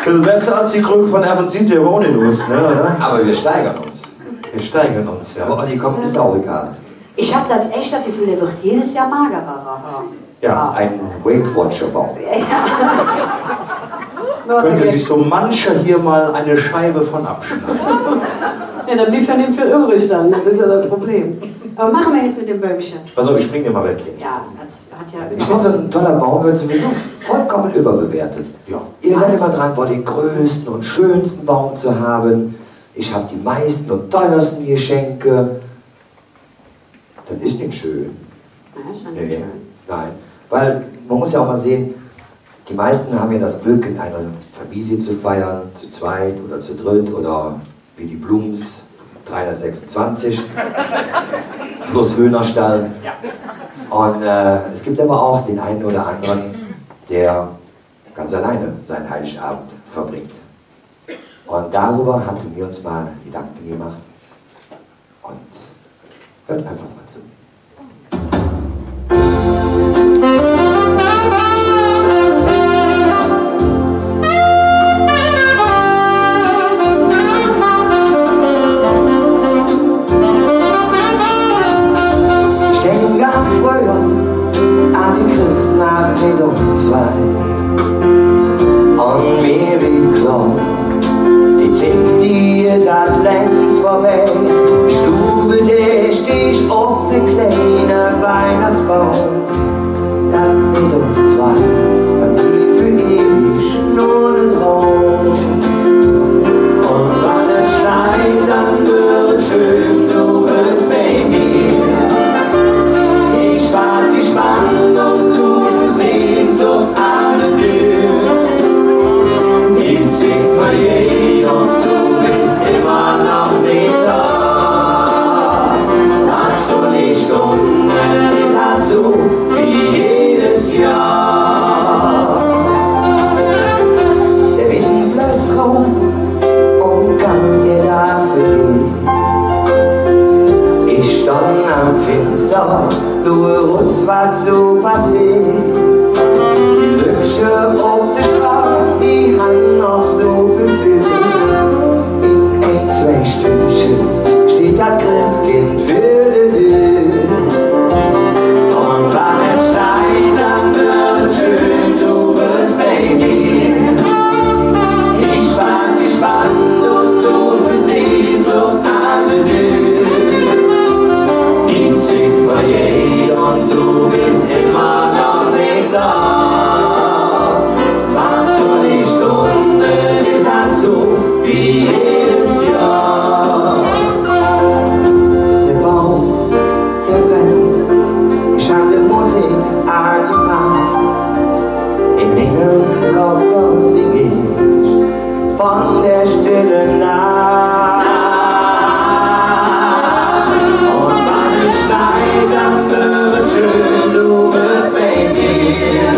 Vill besser als die Krög vun Erwin Siet, die wor och nit us, ne, oder? Ävver mer steigere uns. Mer steigere uns, jo. Ävver die kommt, es och egal. Ich han dat ech dat Geföhl, dä weed jedes Johr magerer. Jo. Dat es ene Weight Watcher Baum. Jo. Könnte sich so mancher hier mal eine Scheibe von abschneiden. Jo, dann bliev jo nit vill üvvrig dann. Dat es jo dat Problem. Ävver wat maache mer jetz met däm Bäumche? Pass auf, ich bring den mal weg hier. Jo, dat hät jo. Ich finde, so ein toller Baum wird sowieso vollkommen überbewertet. Ja. Ihr seid immer dran, boah, den größten und schönsten Baum zu haben. Ich hab die meisten und teuersten Geschenke. Dat es nit schön. Ja, is doch nit schön. Nee, nein. Weil man muss ja auch mal sehen, die meisten haben ja das Glück, in einer Familie zu feiern, zu zweit oder zu dritt oder wie die Blooms, dreihundertsechsundzwanzig plus Höhnerstall. Ja. Und, äh, es gibt aber auch den einen oder anderen, der ganz alleine seinen Heiligabend verbringt. Und darüber hatten wir uns mal Gedanken gemacht. Und hört einfach mal zu. Ich denk an fröher, an die Chressnaach met uns zwei. Un mir weed klor, die Zigg, die es ald längst vörbei. Stube, der Steeg op der kleine Weihnachtsbaum. Dat met uns zwei, dat bliev för ewig nor ene Draum. Un wann et schneit, dann wör et schön, do wörs bei mir. Ich waad gespannt un do vör Sehnsuch an de Dör. Die Zigg verjeiht un do bes immer noch nit do. Wat soll ich dun, et es ald su wie jedes Johr. Der Wind bläs rauh un kald, der däf vergehn. Ich stonn am Finster, luur erus, wat su passeet. Die Lück op der Stroß, die han noch su vill Füll. En ein, zwei Stündche steiht dat Chresskind vür der Dör. Un wann et schneit, dann wör et schön, do wörs bei mir. Ich waad gespannt un do vör Sehnsuch an de Dör. Die Zigg verjeiht un do bes immer noch nit do. Wat soll ich dun, et es ald su wie jedes Johr. Der Baum, der brennt, ich han de Musik angemaht. En mingem Kopp, do sing ich vun der stille Naach. Un wann et schneit, dann wör et schön, do wörs bei mir.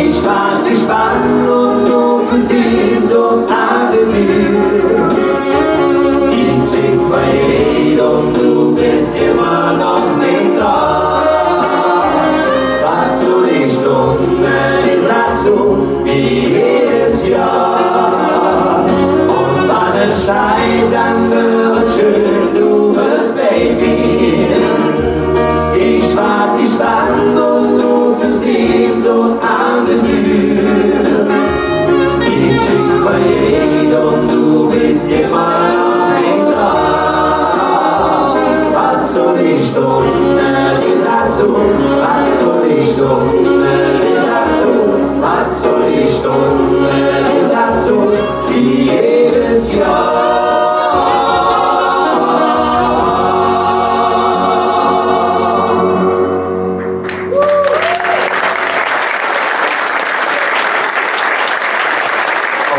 Ich waad gespannt un do vör Sehnsuch an de Dör. Die Zigg verjeiht un do bes immer noch nit do. Wat soll ich dun, et es ald su wie jedes Johr. Un wann et schneit, dann wör et schön, do wörs bei mir. Ich waad gespannt un do vör Sehnsuch an de Dör. Die Zigg verjeiht un do bes immer noch nit do. Wat soll ich dun, et es ald su, wat soll ich dun, et es ald su, wat soll ich dun, et es ald su wie jedes Johr.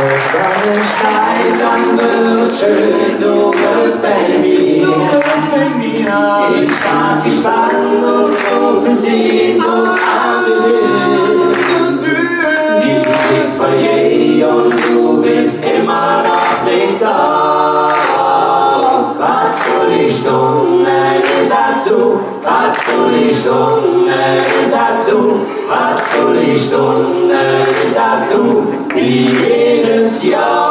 Un wann et schneit, dann wör et schön, do wörs bei mir. Ich waad gespannt un do vör Sehnsuch an de Dör. Die Zigg verjeiht un do bes immer noch nit do. Wat soll ich dun, et es ald su, wat soll ich dun, et es ald su, wat soll ich dun, et es ald su wie jedes Johr.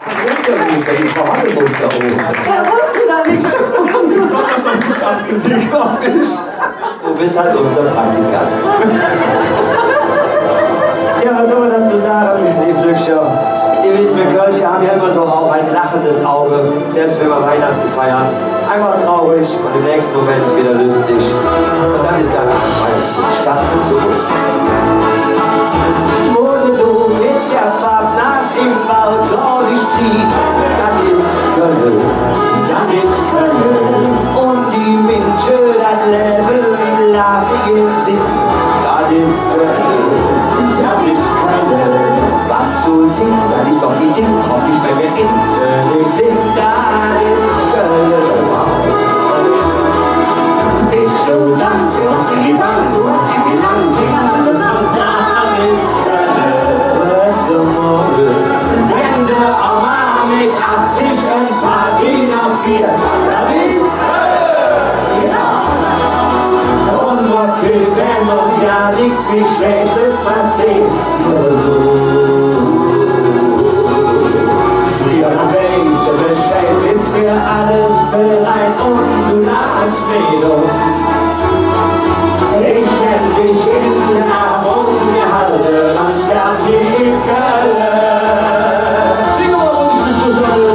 Wo ist denn die Frau Hannebusch da oben? Ja, wusste da nicht. Du bist halt unser Praktikant. Tja, was soll man dazu sagen, liebe Glückcher? Ihr wisst, wir Kölsche haben ja immer so auch ein lachendes Auge, selbst wenn wir Weihnachten feiern. Einmal traurig und im nächsten Moment wieder lustig. Und dann ist dann Weihnachten statt so lustig. Wo de do met der Pappnas em Wald su sich trievs, dat es Kölle, dat es Kölle. Un die Minsche dat Levve lachen sinn, dat es Kölle, dat es Kölle. Wat soll sin, dat es doch nit dick, hopp, die Dat es Kölle! Un wat kütt dann noch, jo, nix mih Schlechtes passeet. Nor su. Jo, dann weiß de Bescheid, es för alles bereit un do lachs met uns. Ich nemme dich in den Arm und wir halten uns fertig in Köln. Singe mer e bessche zesamme.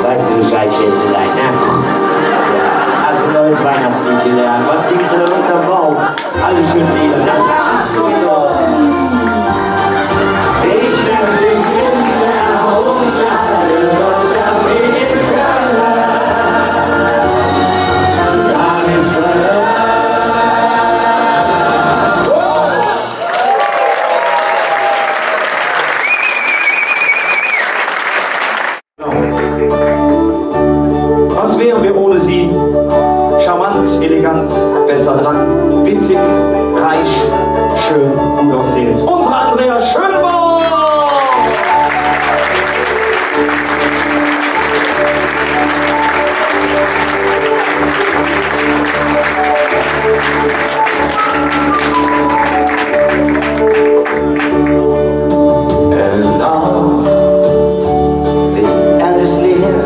Weiß de Bescheid, Schätzelein, ne? Häs e neues Weihnachtsleed gelernt? Wat singst de dann ungerm Baum? Alle schöne Leeder. Dat kannst du doch. Ich nemme dich in den Arm und wir halten uns fertig in Köln. Dat es Köln. Was wären wir ohne Sie? Charmant, elegant, besser dran, witzig, reich, schön, gut aussehend. Unsere Andrea Schönborn! And now the endless leer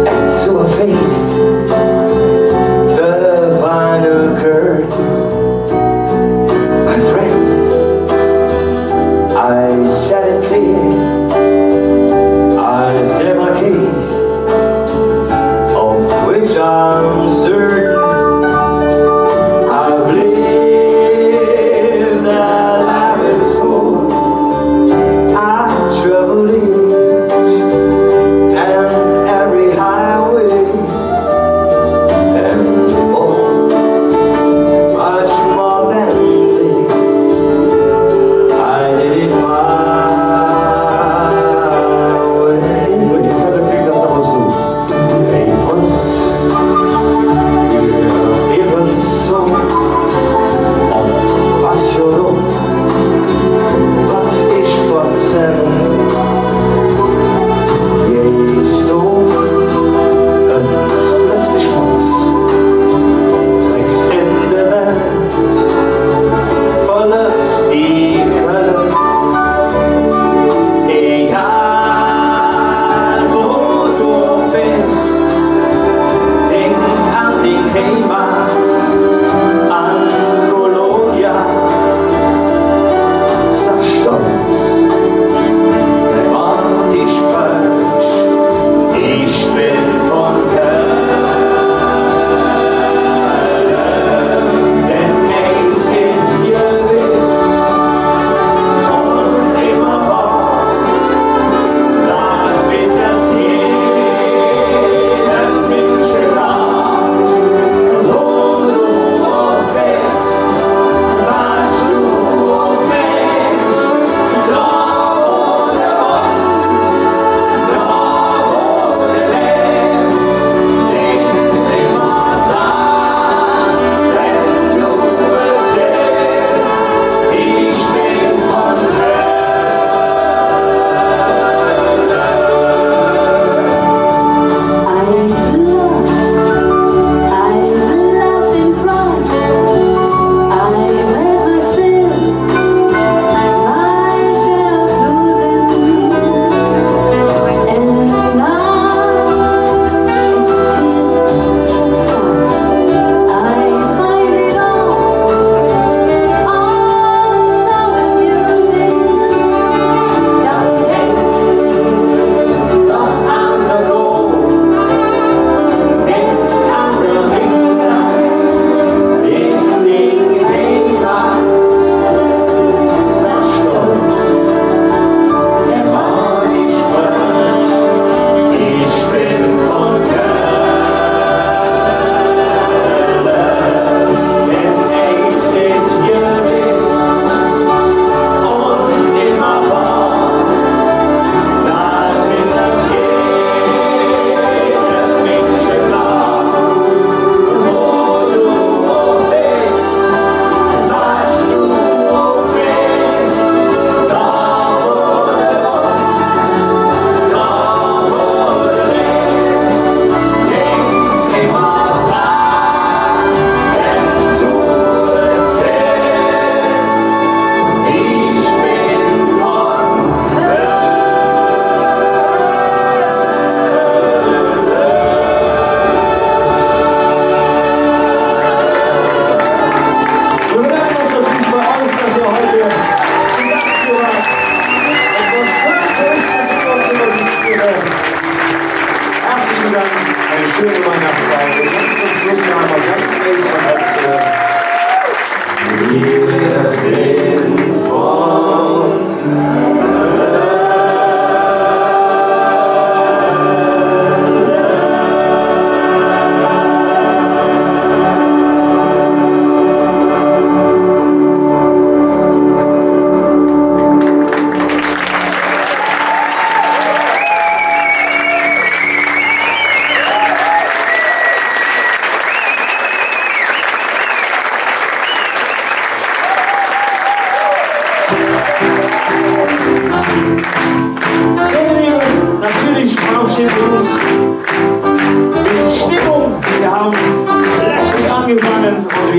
at our face, the final curse.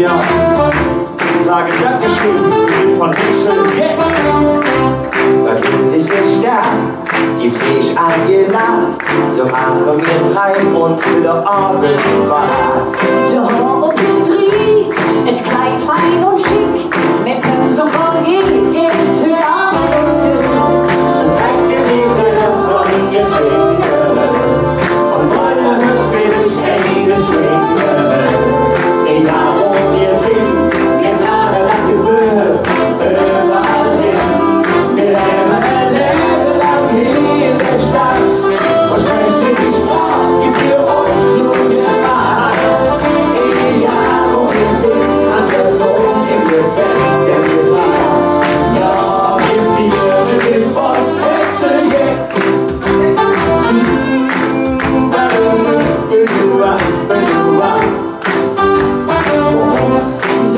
Ja, sage Dankeschön, wir sind von Wechsel. Yeah. Dat Wind es jo stark, die Fleesch angelaht, su maache mer drei uns för der Ovend parat. Ze hooch un ze driet, et Kleid fein un schick, mer künne su voll gehn, gehn ze Ovend. Su danke mer för dat Sonnegezwinker.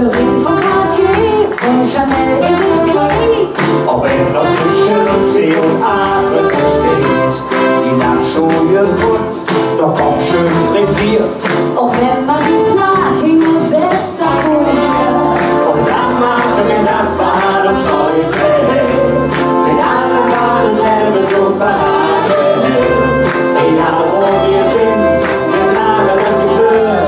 Drin vum Cartier, vum Chanel es et Kleid. Och wenn noch nit schön un seh un atme versteiht. Die Nachtschuh putz, der Kopp schön frisiert. Och wenn mer die Platin besser poliert. Un dann maache mer dat, wat uns freut. Mit allem, wat uns Leve su parat hät. Egal, wo mer sin, mer drage dat Geföhl.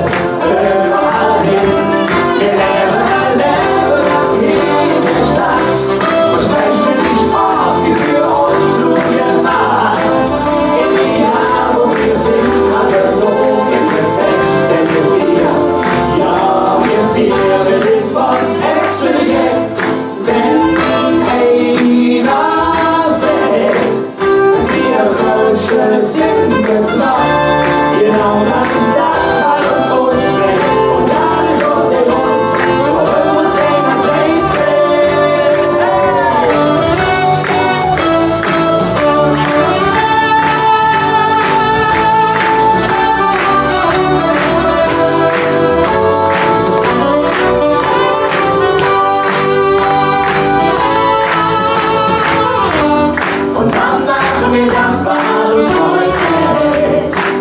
Un dann maache mer dat, wat uns freut.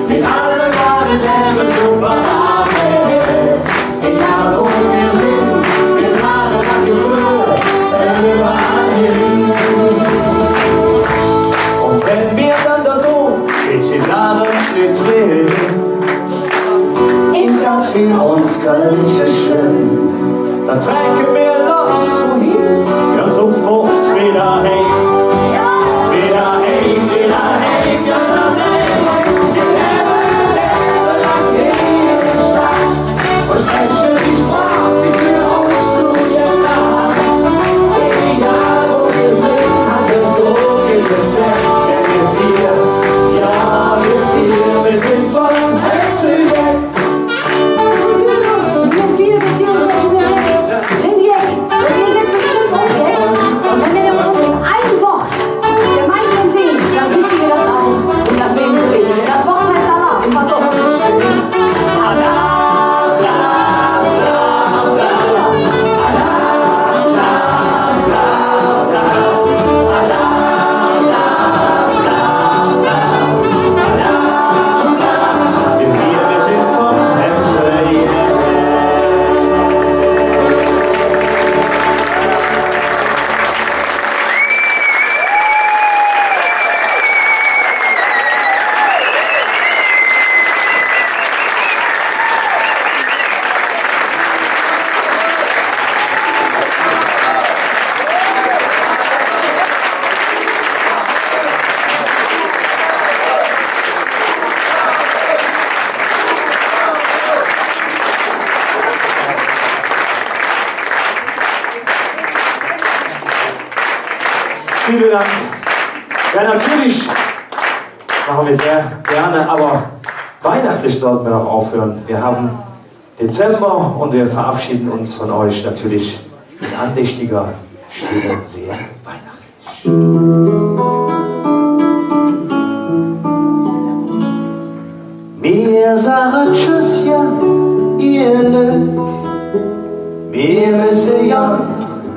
Mit allem, wat uns Leve su parat hät. Egal, wo mer sin, mer drage dat Geföhl üvverall hin. Un wenn mer dann do dun, met Zigarre un Schnitzel, es dat för uns ganz schön. Dann trecke mer loss, wohin? Jo, su foot widder heim. Widder heim, widder heim, jo, su heim. Mer levve, levve lang en der Stadt un spreche die Sproch, die för uns su gemaht. Egal, wo mer sin, han mer doch en Geföhl, wenn mer fiere, jo, mer fiere, mer sin vun Hätze jeck. Su süht et us. Mer fiere, beziehungsweise mer sechs sin jeck. Un ehr sid bestemmp och jeck. Un wann mer uns ei Wood gemeinsam singe, dann wesse mer dat och. Un dat Ding su es. Dat Wood heiß Alaaf. Pass op. Alaaf, Alaaf, Alaaf, Alaaf. Vielen Dank. Ja, natürlich machen wir sehr gerne, aber weihnachtlich sollten wir noch aufhören. Wir haben Dezember und wir verabschieden uns von euch natürlich in andächtiger Stimme, sehr weihnachtlich. Mir sage Tschüss, jo, ehr Lück. Mir müsse jo,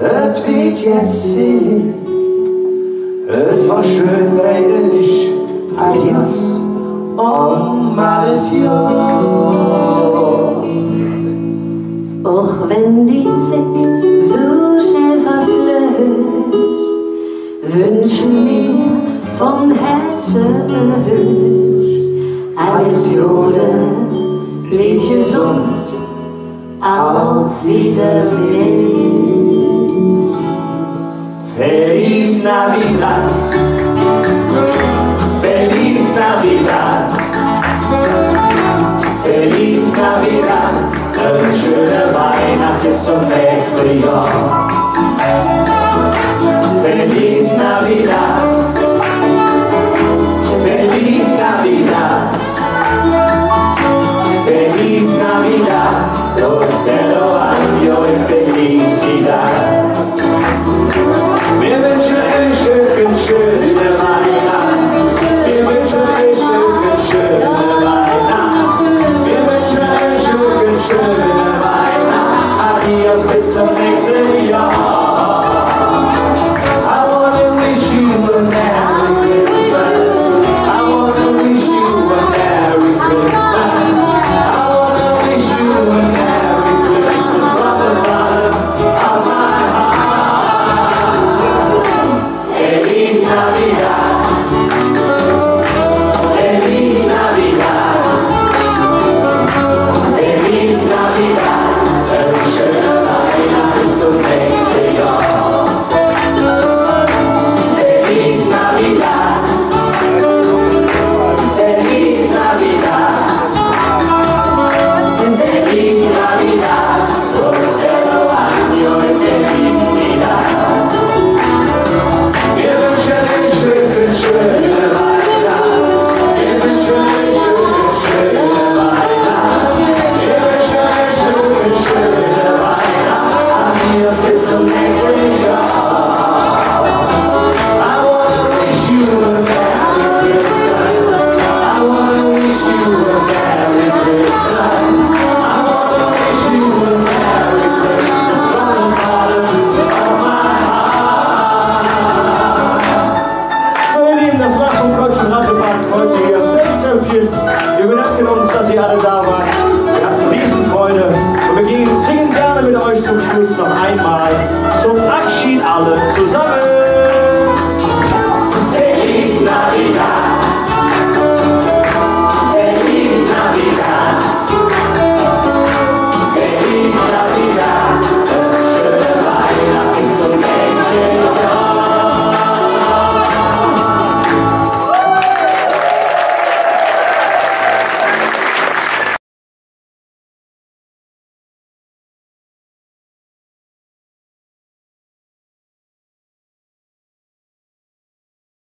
et weed jetz Zigg. Et wor schön bei üch. Adios. Un maht et god. Och Die Zigg su schnell verflöß, wünsche mer vun Hätze alles Gode, blievt gesund, auf Wiedersehen. Feliz Navidad, Feliz Navidad, Feliz Navidad, en schöne Weihnacht bes zom nächste Johr. Feliz Navidad,